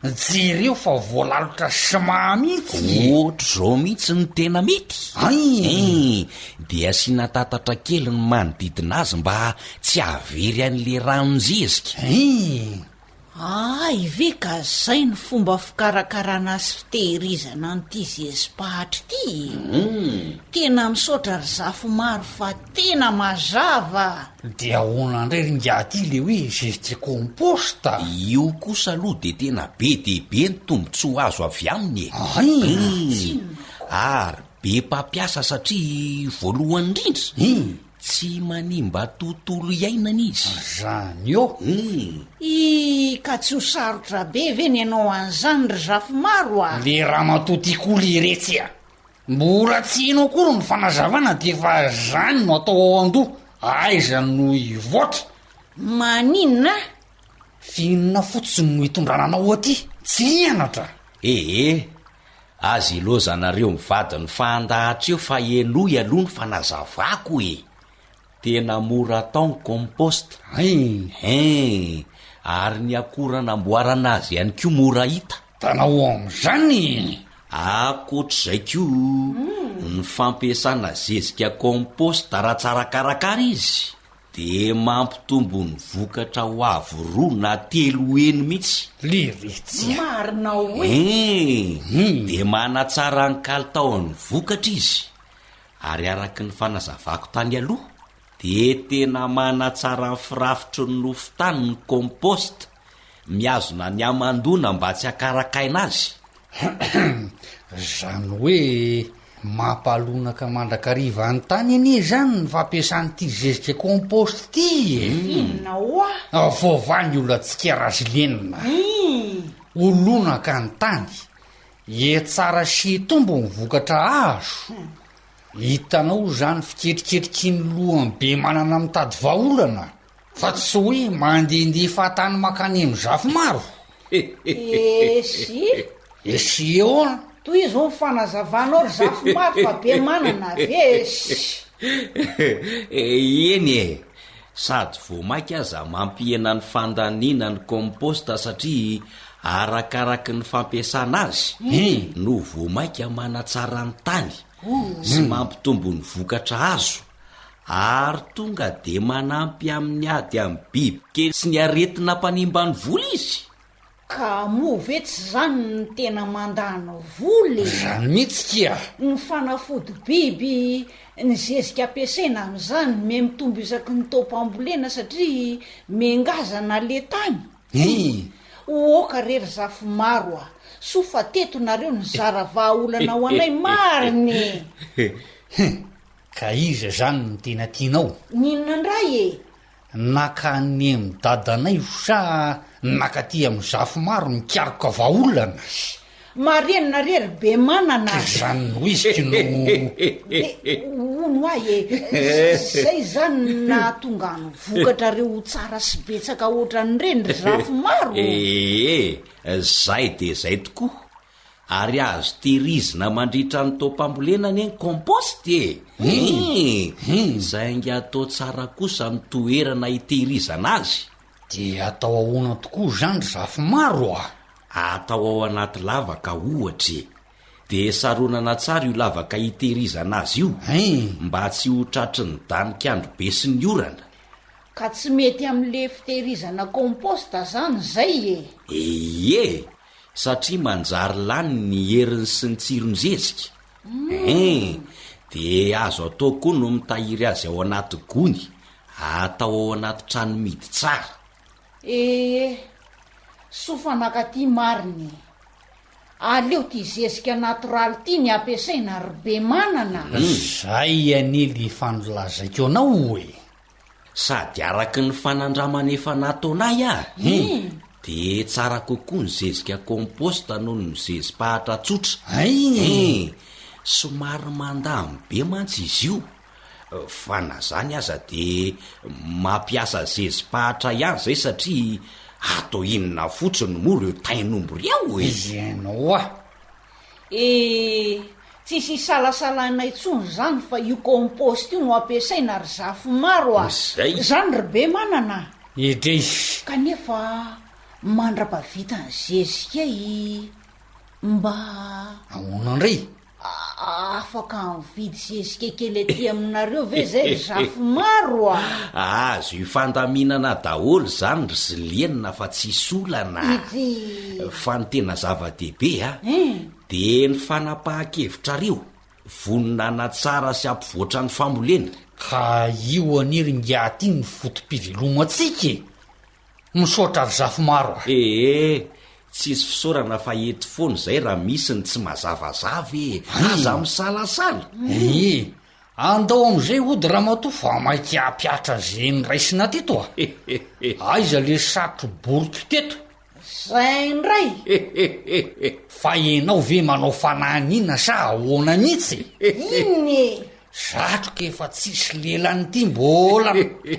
Jereo fa voalalotra ciment mihitsy e! Ohatr'izao mihitsy no tena mety. Hay! Hein! Dia asiana tatatra kely ny manodidina azy mba tsy hahavery an'le ranon-jezika. Hein! Hay ve ka zay ny fomba fikarakarana sy fitehirizana an'ity zezi-pahatra ity e! Tena misaotra ry Zafimaro fa tena mazava a! Dia ahoana indray ry ingahy ity le hoe zezika compost? Io kosa aloha dia tena be dia be ny tombontsoa azo avy aminy e! Hay! Hum! Ary be mpampiasa satria voalohany indrindra, tsy manimba tontolo iainana izy. Zany eo! Hum! Ii, ka tsy ho sarotra be ve ny hanao an'izany ry Zafimaro a! Le ramatoa ty koa leretsy a! Mbola tsy heno akory ny fanazavana dia efa zany no atao ao an-doha, aiza no hivoatra? Maninona? F'inona fotsiny no hitondrana anao aty? Tsy hianatra? Ee, aza ilaozanareo mivady ny fahandahatra eo fa henoy aloha ny fanazavako e! Tena mora atao ny compost. Hein! Hein! Ary ny akora anamboarana azy ihany koa mora hita. Tanao amin'izany e! Ankoatr'izay koa, ny fampiasana zezika compost raha tsara karakara izy dia mampitombo ny vokatra ho avo roa na telo heny mihitsy. Leretsy a! Marina hoe! Hein! Dia manatsara ny kalitaon'ny vokatra izy. Ary araka ny fanazavako tany aloha dia tena manatsara ny firafitry ny nofon-tany ny compost, mihazona ny hamandoana mba tsy hakarakaina azy. Izany hoe mampalonaka mandrakariva ny tany anie izany ny fampiasana ity zezika compost ity e! Inona hoa? Voavaha ny olantsika Razilenina. Ho lonaka ny tany, Hihatsara sy hitombo ny vokatra azo. Hitanao izany fiketriketriky ny lohany be manana mitady vahaolana fa tsy hoe mandehandeha fahatany mankany amin'ny Zafimaro. Esy. Esy ahoana? Tohizo ny fanazavanao ry Zafimaro fa be manana ve esy. Eny e! Sady vao mainka aza mampihena ny fandaniana ny compost satria arakaraky ny fampiasana azy no vao mainka manatsara ny tany sy mampitombo ny vokatra azo ary tonga dia manampy amin'ny ady amin'ny bibikely sy ny aretina mpanimba ny voly izy. Ka moa ve tsy zany no tena mandany vola e? Zany mihitsy kia! Ny fanafody biby, ny zezika ampiasaina amin'izany miha-mitombo isaky ny taom-pambolena satria miha-ngazana le tany. Hii! Oka re ry Zafimaro a! Soa fa teto nareo nizara vahaolana ho anay marina e! Hum! Ka iza zany no tena tianao? N'inona indray e? Naka any amin'ny dadanay sa naka aty amin'ny Zafimaro nikaroka vahaolana? Marenina re ry Bemanana a! Zany no izy no. De hono hoa e, zay zany no nahatonga ny vokatrareo ho tsara sy betsaka ohatran'ireny ry Zafimaro? Ee, zay dia zay tokoa. Ary azo tehirizina mandritra ny taom-pambolena anie ny compost e! Hum! Saingy atao tsara kosa ny toerana hitehirizana azy. Dia atao ahoana tokoa izany ry Zafimaro a? Atao ao anaty lavaka ohatra e! Dia saronana tsara io lavaka hitehirizana azy io mba tsy ho tratry ny danik'andro be sy ny orana. Ka tsy mety amin'le fitehirizana compost zany izay e! Ie! Satria manjary lany ny heriny sy ny tsiron-jezika. Hein! Dia azo atao koa no mitahiry azy ao anaty gony, atao ao anaty trano mihidy tsara. Ee, soa fa nakaty marina e! Aleo ty zezika natoraly ty ny ampiasaina ry Bemanana a! Zay anie le efa nolazaiko anao e! Sady araky ny fanandramana efa nataonay ah, de tsara kokoa ny zezika compost noho ny zezi-pahatra tsotra. Hein! Somary mandamy be mantsy izy io, fa na zany aza de mampiasa zezi-pahatra ihany zay satria atao inona fotsiny moa reo tain'omby reo e! Ianao ah! Eh! Tsisy isalasalaina intsony izany fa io compost io no ampiasaina ry Zafimaro a! Izay. Izany ry Bemanana a! Edrey. Kanefa mandra-pahavita ny zezika i mba. Ahoana indray? Afaka mividy zezika kely aty aminareo ve zay ry Zafimaro a? Azo ifandaminana daholo izany ry Ziliana fa tsisy olana. Ity. Fa ny tena zava-dehibe a, dia ny fanapahan-kevitrareo, vonona hanatsara sy hampivoatra ny fambolena. Ka io anie ry ingahy ty no foto-pivelomantsika e! Misaotra ry Zafimaro a! Ee, tsisy fisaorana fa eto foana izay raha misy ny tsy mazavazava e! Aza misalasala! Ee, andao amin'izay hody ramatoa fa maika hampiatra ze noraisina teto a! Aiza le satro-boriko teto? Zay indray! Fa enao ve manao fanahiniana sa ahoana mihitsy e? Inona e? Satroka efa tsisy lelany ity mbola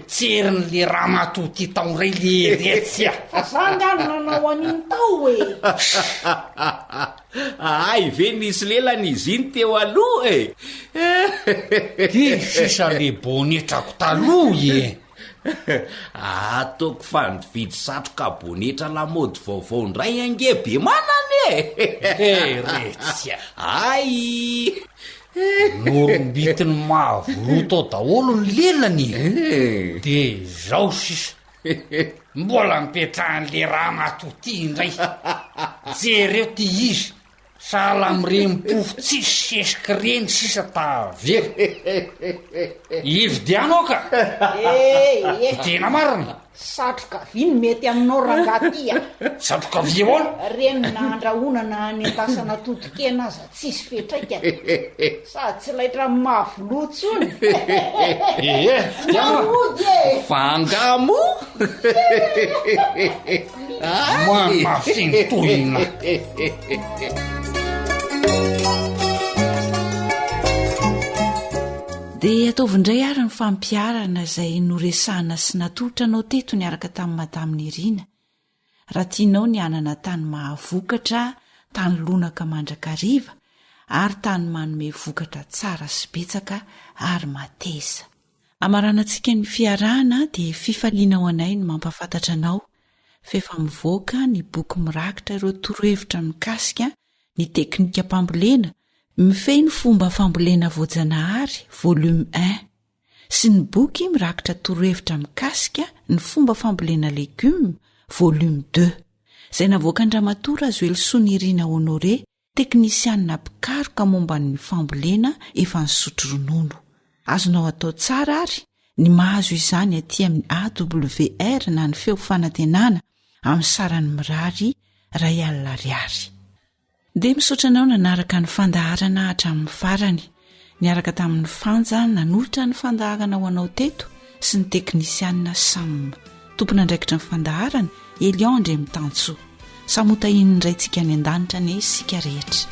tserin'le ramatoa ty tao indray le retsy a! Fa za nga no nanao an'iny tao e! Hay ve nisy lelany izy iny teo aloha e! Ty sisa le bonetrako taloha e! Ataoko fa nividy satroka bonetra lamaody vaovao indray ange Bemanana e! He retsy a! Hay! Norombitin'ny mahavoloto ao daholo ny lelany e! De izao sisa, mbola nipetrahan'le ramatoa ty indray. Jereo ty izy, sahala amin'ireny mpofo tsisy sesika ireny sisa tavela. Ividiano aho ka! Ee, Tena marina! Satroka vy no mety aminao rangahy ty a! Satroka vy ahoana? Reny na andrahoana na anendasana totokena aza tsisy fiantraikany. Sady tsy laitra amin'ny mahavoloa intsony. Ee, fitiavana. Mody e! Fa angaha moa? Manafintohina. Dia ataovy indray ary ny fampiharana izay noresahana sy natolotra anao teto niaraka tamin'i Madame Nirina. Raha tianao ny hanana tany mahavokatra, tany lonaka mandrakariva ary tany manome vokatra tsara sy betsaka ary mateza. Hamaranantsika ny fiarahana dia fifaliana ho anay ny mampahafantatra anao fa efa mivoaka ny boky mirakitra ireo torohevitra mikasika ny teknikam-pambolena mifehy ny fomba fambolena voajanahary volume un sy ny boky mirakitra torohevitra mikasika ny fomba fambolena legioma volume deux izay navoakan-dRamatoa Razoelisoa Nirina Honoré teknisianina mpikaroka momba ny fambolena efa nisotro ronono. Azonao atao tsara àry ny mahazo izany aty amin'ny AWR na ny Feo Fanantenana amin'ny sarany mirary iray alina ariary. Dia misaotra anao nanaraka ny fandaharana hatramin'ny farany. Niaraka tamin'ny Fanja nanolotra ny fandaharana ho anao teto sy ny teknisianina Sam. Tompon'andraikitry ny fandaharana, Elion Andriamitansoa. Samy ho tahian'ny Raintsika any an-danitra anie isika rehetra.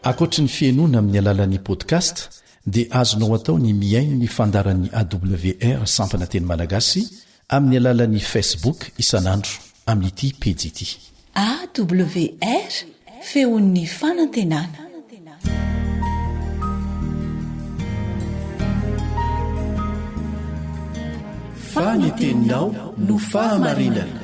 Ankoatry ny fihenoana amin'ny alalan'ny podcast dia azonao atao ny mihaino ny fandaharan'ny AWR sampana teny malagasy amin'ny alalan'ny Facebook isan'andro amin'ity pejy ity. AWR, feon'ny fanantenana. Fa ny teninao no fahamarinana.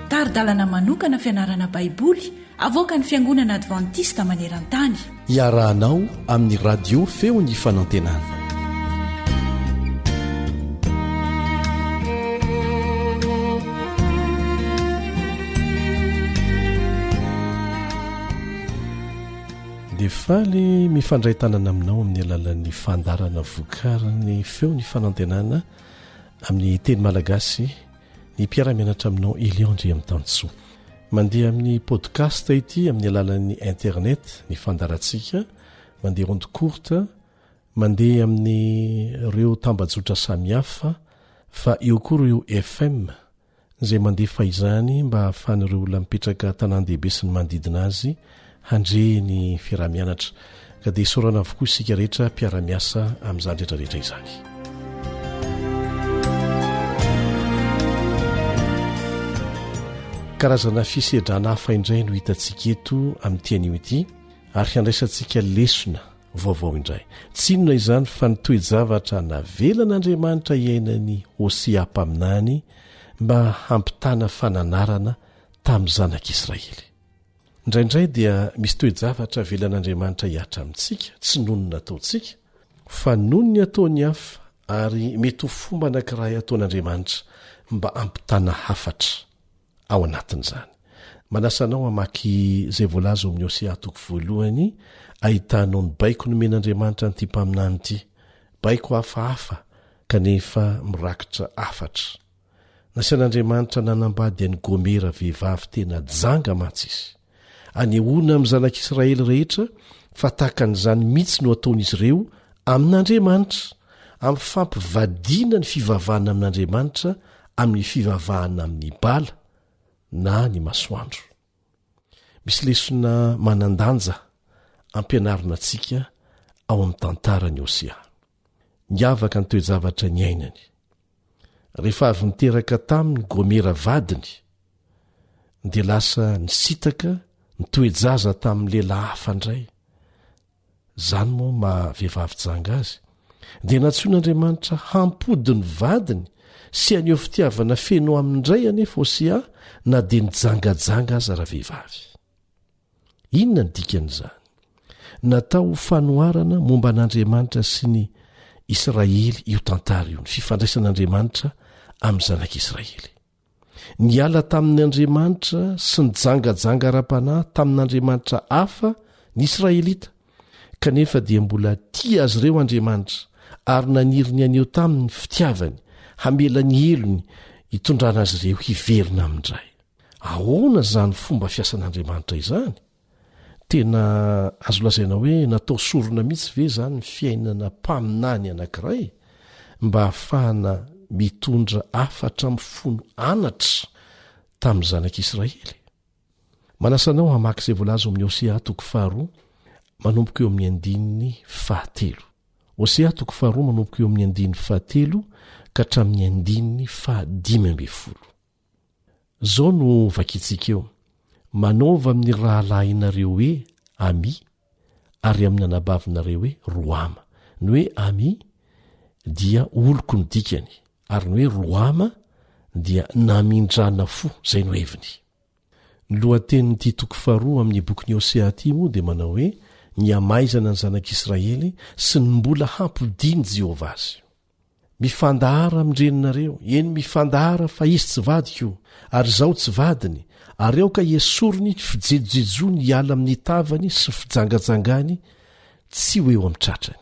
Tari-dalana manokana fianarana Baiboly avoakan'ny Fiangonana Advantista maneran-tany. Iarahanao amin'ny Radio Feon'ny Fanantenana. Dia faly mifandray tanana aminao amin'ny alalan'ny fandaharana vokarin'ny Feon'ny Fanantenana amin'ny teny malagasy ny mpiara-mianatra aminao Elion Andriamitansoa. Mandeha amin'ny podcast ity amin'ny alalan'ny internet ny fandaharantsika, mandeha onde courte, mandeha amin'ireo tambajotra samihafa fa eo koa ireo FM izay mandefa izany mba hahafahan'ireo olona mipetraka an-tanàn-dehibe sy ny manodidina azy handre ny fiaraha-mianatra. Ka dia isaorana avokoa isika rehetra mpiara-miasa amin'izany rehetra rehetra izany. Karazana fisedrana hafa indray no hitantsika eto amin'ity anio ity ary handraisantsika lesona vaovao indray. Tsy inona izany fa ny toe-javatra navelan'Andriamanitra hiainan'i Hosea mpaminany mba hampitana fananarana tamin'ny zanak'Israely. Indraindray dia misy toe-javatra avelan'Andriamanitra hihatra amintsika, tsy noho ny nataontsika, fa noho ny ataon'ny hafa, ary mety ho fomba anankiray ataon'Andriamanitra mba hampitana hafatra ao anatin'izany. Manasa anao hamaky izay voalaza ao amin'ny Hosea toko voalohany, ahitanao ny baiko nomen'Andriamanitra an'ity mpaminany ity, baiko hafahafa kanefa mirakitra hafatra. Nasian'Andriamanitra nanambady an'i Gomera vehivavy tena janga mantsy izy. Anehoana amin'ny zanak'Israely rehetra fa tahaka an'izany mihitsy no ataon'izy ireo amin'Andriamanitra, amin'ny fampivadiana ny fivavahana amin'Andriamanitra amin'ny fivavahana amin'i Bala na ny masoandro. Misy lesona manan-danja ampianarina antsika ao amin'ny tantaran'i Hosea. Niavaka ny toe-javatra niainany. Rehefa avy niteraka taminy Gomera vadiny, dia lasa nisitaka nitoe-jaza tamin'ny lehilahy hafa indray. Izany moa maha vehivavy janga azy. Dia nantsoin'Andriamanitra hampody ny vadiny sy haneho fitiavana feno aminy indray anefa Hosea na dia nijangajanga aza ravehivavy. Inona ny dikan'izany? Natao ho fanoharana momba an'Andriamanitra sy ny Israely io tantara io, ny fifandraisan'Andriamanitra amin'ny zanak'Israely. Niala tamin'ny Andriamanitra sy nijangajanga ara-panahy tamin'andriamanitra hafa ny Israelita, kanefa dia mbola tia azy ireo Andriamanitra ary naniry ny haneho taminy ny fitiavany, hamela ny helony hitondrana azy ireo hiverina amin-dRay. Ahoana izany fomba fiasan'Andriamanitra izany? Tena azo lazaina hoe natao sorona mihitsy ve izany ny fiainana mpaminany anankiray? mba hahafahana mitondra hafatra mifono anatra tamin'ny zanak'Israely? Manasa anao hamaky izay voalaza ao amin'ny Hosea toko faharoa manomboka eo amin'ny andininy fahatelo. Hosea toko faharoa manomboka eo amin'ny andininy fahatelo ka hatramin'ny andininy fahadimy ambin'ny folo. Izao no vakintsika eo, Manaova amin'ny rahalahinareo hoe Ami, ary amin'ny anabavinareo hoe Rohama. Ny hoe Ami dia oloko no dikany, ary ny hoe Rohama dia namindrana fo, izay no heviny. Ny lohatenin'ity toko faharoa amin'ny bokin'i Hosea ity moa dia manao hoe Ny hamaizana ny zanak'Israely sy ny mbola hampodian'i Jehovah azy. Mifandahara amin-dreninareo, eny, mifandahara fa izy tsy vadiko, ary izaho tsy vadiny, ary aoka hesoriny ny fijejojejoany hiala amin'ny tavany sy fijangajangany tsy ho eo amin'ny tratrany.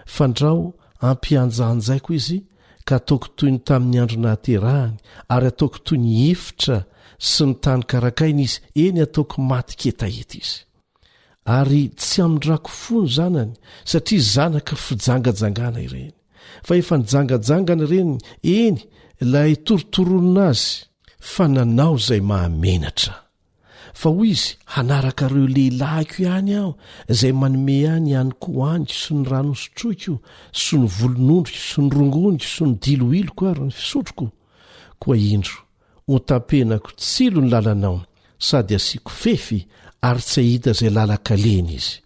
Fandrao hampihanjahanjaiko izy ka hataoko toy ny tamin'ny andro nahaterahany, ary hataoko toy ny efitra sy ny tany karakaina izy, eny, hataoko matin-ketaheta izy. Ary tsy hamindrako fo ny zanany, satria zanaka fijangajangana ireny. Fa efa nijangajanga ny reniny, eny, ilay torotoronina azy, fa nanao izay mahamenatra. Fa hoy izy, Hanaraka ireo lehilahiko ihany aho, izay manome ahy ny haniko hohaniko sy ny rano hosotroiko, sy ny volonondriko sy ny rongoniko sy ny diloiloko ary ny fisotroko. Koa indro, Ho tapenako tsilo ny lalanao sady hasiako fefy ary tsy hahita izay lalan-kalehiny izy.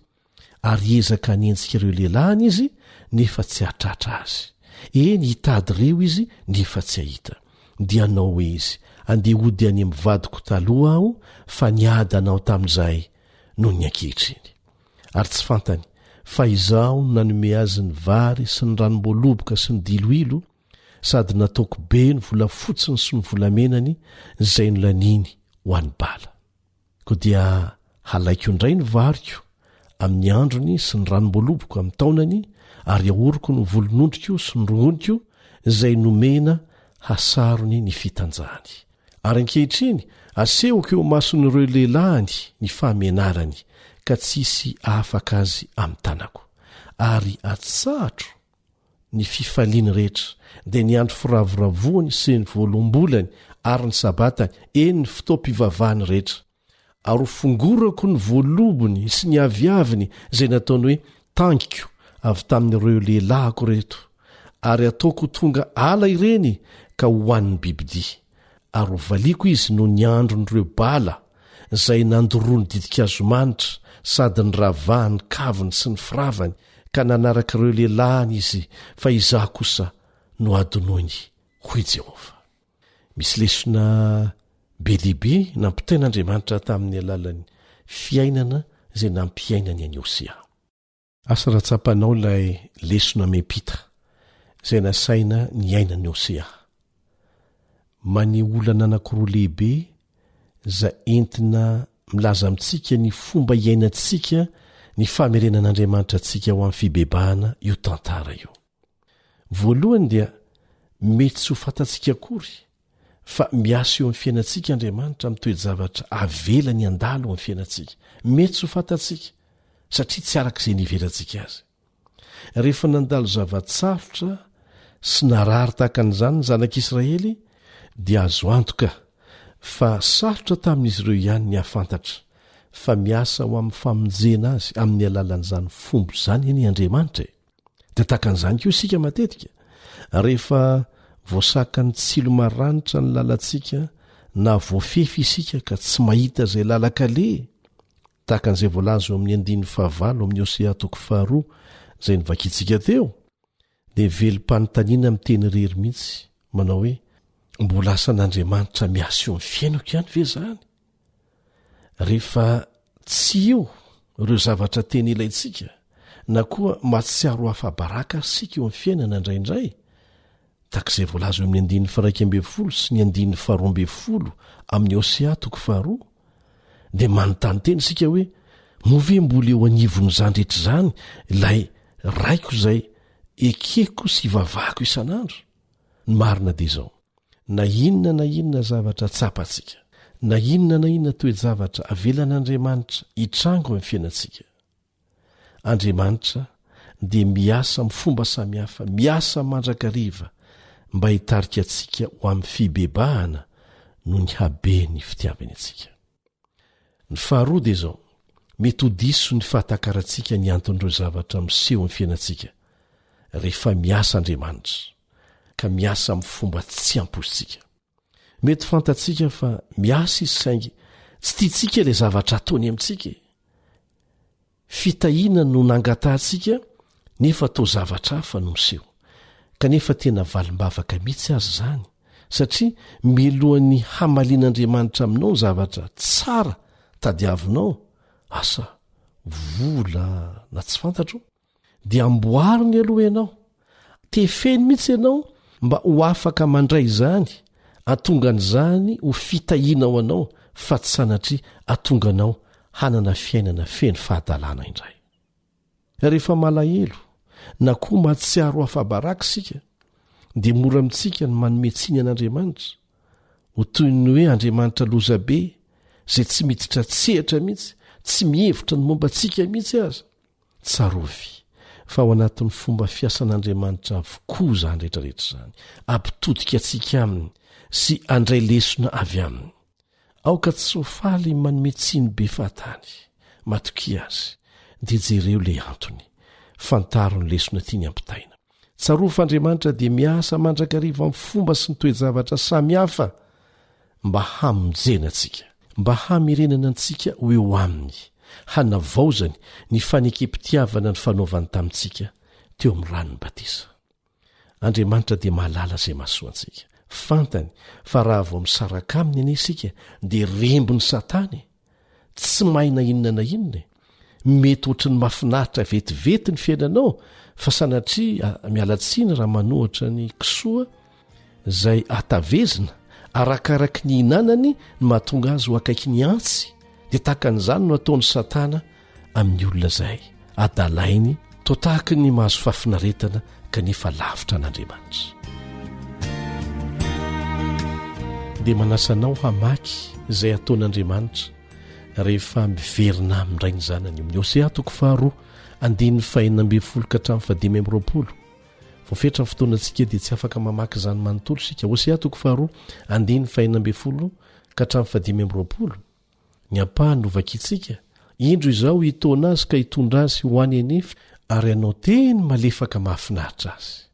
Ary hiezaka hanenjika ireo lehilahiny izy nefa tsy hahatratra azy. Eny, hitady ireo izy nefa tsy hahita. Dia hanao hoe izy, Andeha hody any amin'ny vadiko taloha aho fa niadana aho tamin'izay noho ny ankehitriny. Ary tsy fantany fa izaho no nanome azy ny vary sy ny ranom-boaloboka sy ny diloilo, sady nataoko be ny volafotsiny sy ny volamenany izay nolaniany ho an'i Bala. Koa dia halaiko indray ny variko amin'ny androny sy ny ranom-boaloboko amin'ny taonany, ary hahoriko ny volonondriko sy ny rongoniko izay nomena hasarony ny fitanjahany. Ary ankehitriny asehoko eo imason'ireo lehilahiny ny fahamenarany, ka tsy hisy hahafaka azy amin'ny tanako. Ary atsahatro ny fifaliany rehetra, dia ny andro firavoravoany sy ny voaloham-bolany ary ny Sabatany, eny, ny fotoam-pivavahany rehetra. Ary ho fongorako ny voalobony sy ny aviaviny izay nataony hoe tangiko avy tamin'ireo lehilahiko ireto, ary hataoko ho tonga ala ireny ka hohanin'ny bibidia. Ary hovaliako izy noho ny andron'ireo bala izay nandoroany ditin-kazo manitra sady niravahany kaviny sy ny firavany ka nanaraka ireo lehilahiny izy, fa izaho kosa no hadinoiny, hoy Jehovah. Misy lesona be dia be nampitain'Andriamanitra tamin'ny alalan'ny fiainana izay nampiainany an'i Hosea. Asa raha tsapanao ilay lesona miampita izay nasaina niainan'i Hosea. Maneho olana anankiroa lehibe izay entina milaza amintsika ny fomba iainantsika ny famerenan'Andriamanitra antsika ho amin'ny fibebahana io tantara io. Voalohany dia mety tsy ho fantatsika akory fa miasa eo amin'ny fiainantsika Andriamanitra amin'ny toe-javatra avelany handalo amin'ny fiainantsika. Mety tsy ho fantatsika satria tsy araka izay niheverantsika azy. Rehefa nandalo zava-tsarotra sy narary tahaka an'izany ny zanak'Israely dia azo antoka fa sarotra tamin'izy ireo ihany ny hahafantatra fa miasa ho amin'ny famonjena azy amin'ny alalan'izany fomba izany anie Andriamanitra e. Dia tahaka an'izany koa isika matetika, rehefa voasakan'ny tsilo maranitra ny lalantsika na voafefy isika ka tsy mahita izay lalan-kaleha, tahaka an'izay voalaza eo amin'ny andininy fahavalo amin'ny Hosea toko faharoa izay novakintsika teo, dia velom-panontaniana miteny irery mihitsy, manao hoe, Mbola asan'Andriamanitra miasa eo amin'ny fiainako ihany ve izany? Rehefa tsy eo ireo zavatra tena ilaintsika, na koa mahatsiaro ho afa-baraka ary isika eo amin'ny fiainana indraindray, tahaka izay voalaza eo amin'ny andininy faha-11 sy ny andininy faha-12 amin'ny Hosea toko faharoa, dia manontany tena isika hoe, Moa ve mbola eo anivon'izany rehetra izany ilay Raiko izay ekeko sy ivavahako isan'andro? Ny marina dia izao, Na inona na inona zavatra tsapantsika, na inona na inona toe-javatra avelan'Andriamanitra hitranga ao amin'ny fiainantsika, Andriamanitra. dia miasa amin'ny fomba samihafa, miasa mandrakariva mba hitarika antsika ho amin'ny fibebahana noho ny haben'ny fitiavany antsika. Ny faharoa dia izao, mety ho diso ny fahatakarantsika ny anton'ireo zavatra miseho amin'ny fiainantsika rehefa miasa Andriamanitra, ka miasa amin'ny fomba tsy ampoizintsika. Mety fantatsika fa miasa izy saingy tsy tiantsika ilay zavatra ataony amintsika e. Fitahiana no nangatahantsika nefa toa zavatra hafa no miseho. Kanefa tena valim-bavaka mihitsy aza izany satria mialohan'ny hamalian'Andriamanitra aminao ny zavatra tsara tadiavinao, asa, vola na tsy fantatro, dia amboariny aloha ianao, tefeny mihitsy ianao mba ho afaka mandray izany, atonga an'izany ho fitahiana ho anao fa tsy sanatria atonga anao hanana fiainana feno fahadalana indray. Rehefa malahelo na koa mahatsiaro afa-baraka isika dia mora amintsika ny manome tsiny an'Andriamanitra, ho toy ny hoe Andriamanitra lozabe izay tsy miditra an-tsehatra mihitsy, tsy mihevitra ny momba antsika mihitsy aza. Tsarovy fa ao anatin'ny fomba fiasan'Andriamanitra avokoa izany rehetrarehetra izany, hampitodika antsika aminy sy handray lesona avy aminy. Aoka tsy ho faly manome tsiny be fahatany. Matokia azy, dia jereo ilay antony. Fantaro ny lesona tiany hampitaina. Tsarovy fa Andriamanitra dia miasa mandrakariva amin'ny fomba sy ny toe-javatra samihafa mba hamonjena antsika, mba hamerenana antsika ho eo Aminy, hanavaozany ny fanekem-pitiavana nifanaovany tamintsika teo amin'ny ranon'ny batisa. Andriamanitra dia mahalala izay mahasoa antsika. Fantany fa raha vao misaraka Aminy anie isika dia rembin'i Satana e! Tsy mahay na inona na inona e! Mety ohatry ny mahafinaritra vetivety ny fiainanao fa sanatria miala tsiny raha manohatra ny kisoa izay atavezina arakaraky ny ihinanany no mahatonga azy ho akaiky ny antsy dia tahaka an'izany no ataon'i Satana amin'ny olona izay adalainy toa tahaky ny mahazo fahafinaretana kanefa lavitra an'Andriamanitra. Dia manasa anao hamaky izay ataon'Andriamanitra rehefa miverina aminy indray ny zanany eo amin'ny Hosea toko faharoa andininy fahenina ambin'ny folo ka hatramin'ny fahadimy amby 20. Voafetra ny fotoanantsika dia tsy afaka mamaky izany manontolo isika. Hosea toko faharoa andininy fahenina ambin'ny folo ka hatramin'ny fahadimy amby 20. Ny ampahany no vakintsika, Indro izaho hitaona azy ka hitondra azy ho any an'efitra ary hanao teny malefaka mahafinaritra azy.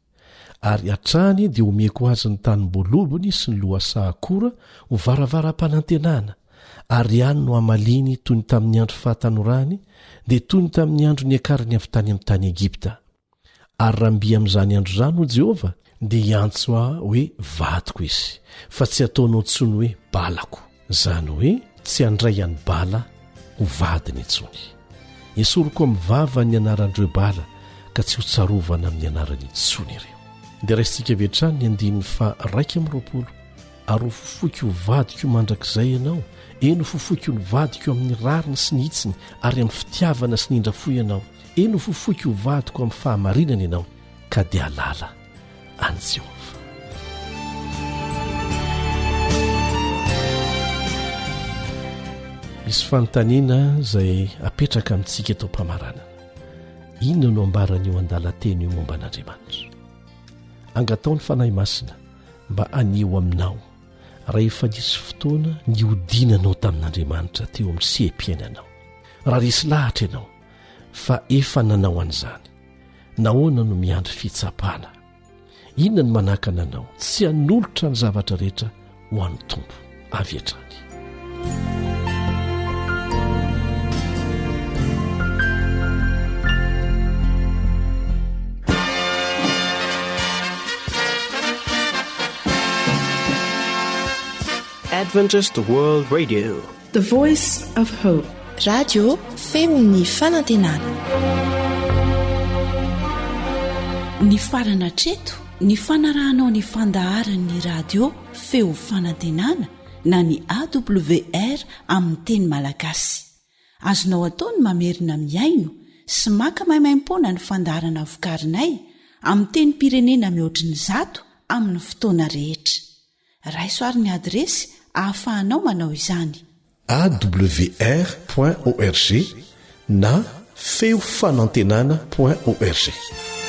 Ary hatrany dia homeko azy ny tanim-boalobony sy ny lohasaha akora ho varavaram-panantenana, ary any no hamaliany toy ny tamin'ny andro fahatanorany, dia toy ny tamin'ny andro niakarany avy tany amin'ny tany Egypta. Ary raha mby amin'izany andro izany, hoy Jehovah, dia hiantso ahy hoe vadiko izy, fa tsy hataonao intsony hoe Balako, izany hoe tsy handray an'i Bala ho vadiny intsony. Esoriko amin'ny vavany ny anaran'ireo Bala, ka tsy hotsarovana amin'ny anarany intsony ireo. Dia raisintsika avy hatrany ny andininy faha-21, Ary hofofoiko ho vadiko mandrakizay ianao, eny, hofofoiko ny vadiko amin'ny rariny sy ny hitsiny ary amin'ny fitiavana sy ny indra-fo ianao. Eny, hofofoiko ho vadiko amin'ny fahamarinana ianao, ka dia halala an'i Jehovah. Misy fanontaniana izay apetraka amintsika eto am-pamaranana. Inona no ambaran'io andalan-teny io momba an'Andriamanitra? Angataho ny Fanahy Masina mba haneho aminao raha efa nisy fotoana nihodinanao tamin'Andriamanitra teo amin'ny seha-piainanao. Raha resy lahatra ianao fa efa nanao an'izany, nahoana no miandry fitsapana? Inona no manakana anao tsy hanolotra ny zavatra rehetra ho an'ny Tompo avy hatrany? Adventist World Radio. The Voice of Hope. Radio feon'ny fanantenana. Nifarana hatreto ny fanarahanao ny fandaharan'ny radio feo fanantenana na ny AWR amin'ny teny malagasy. Azonao atao ny mamerina mihaino sy maka maimaimpoana ny fandaharana vokarinay amin'ny tenim-pirenena mihoatry ny zato amin'ny fotoana rehetra. Raiso ary ny adiresy ahafahanao manao izany. Awr point org na. Feo Fanantenana point org.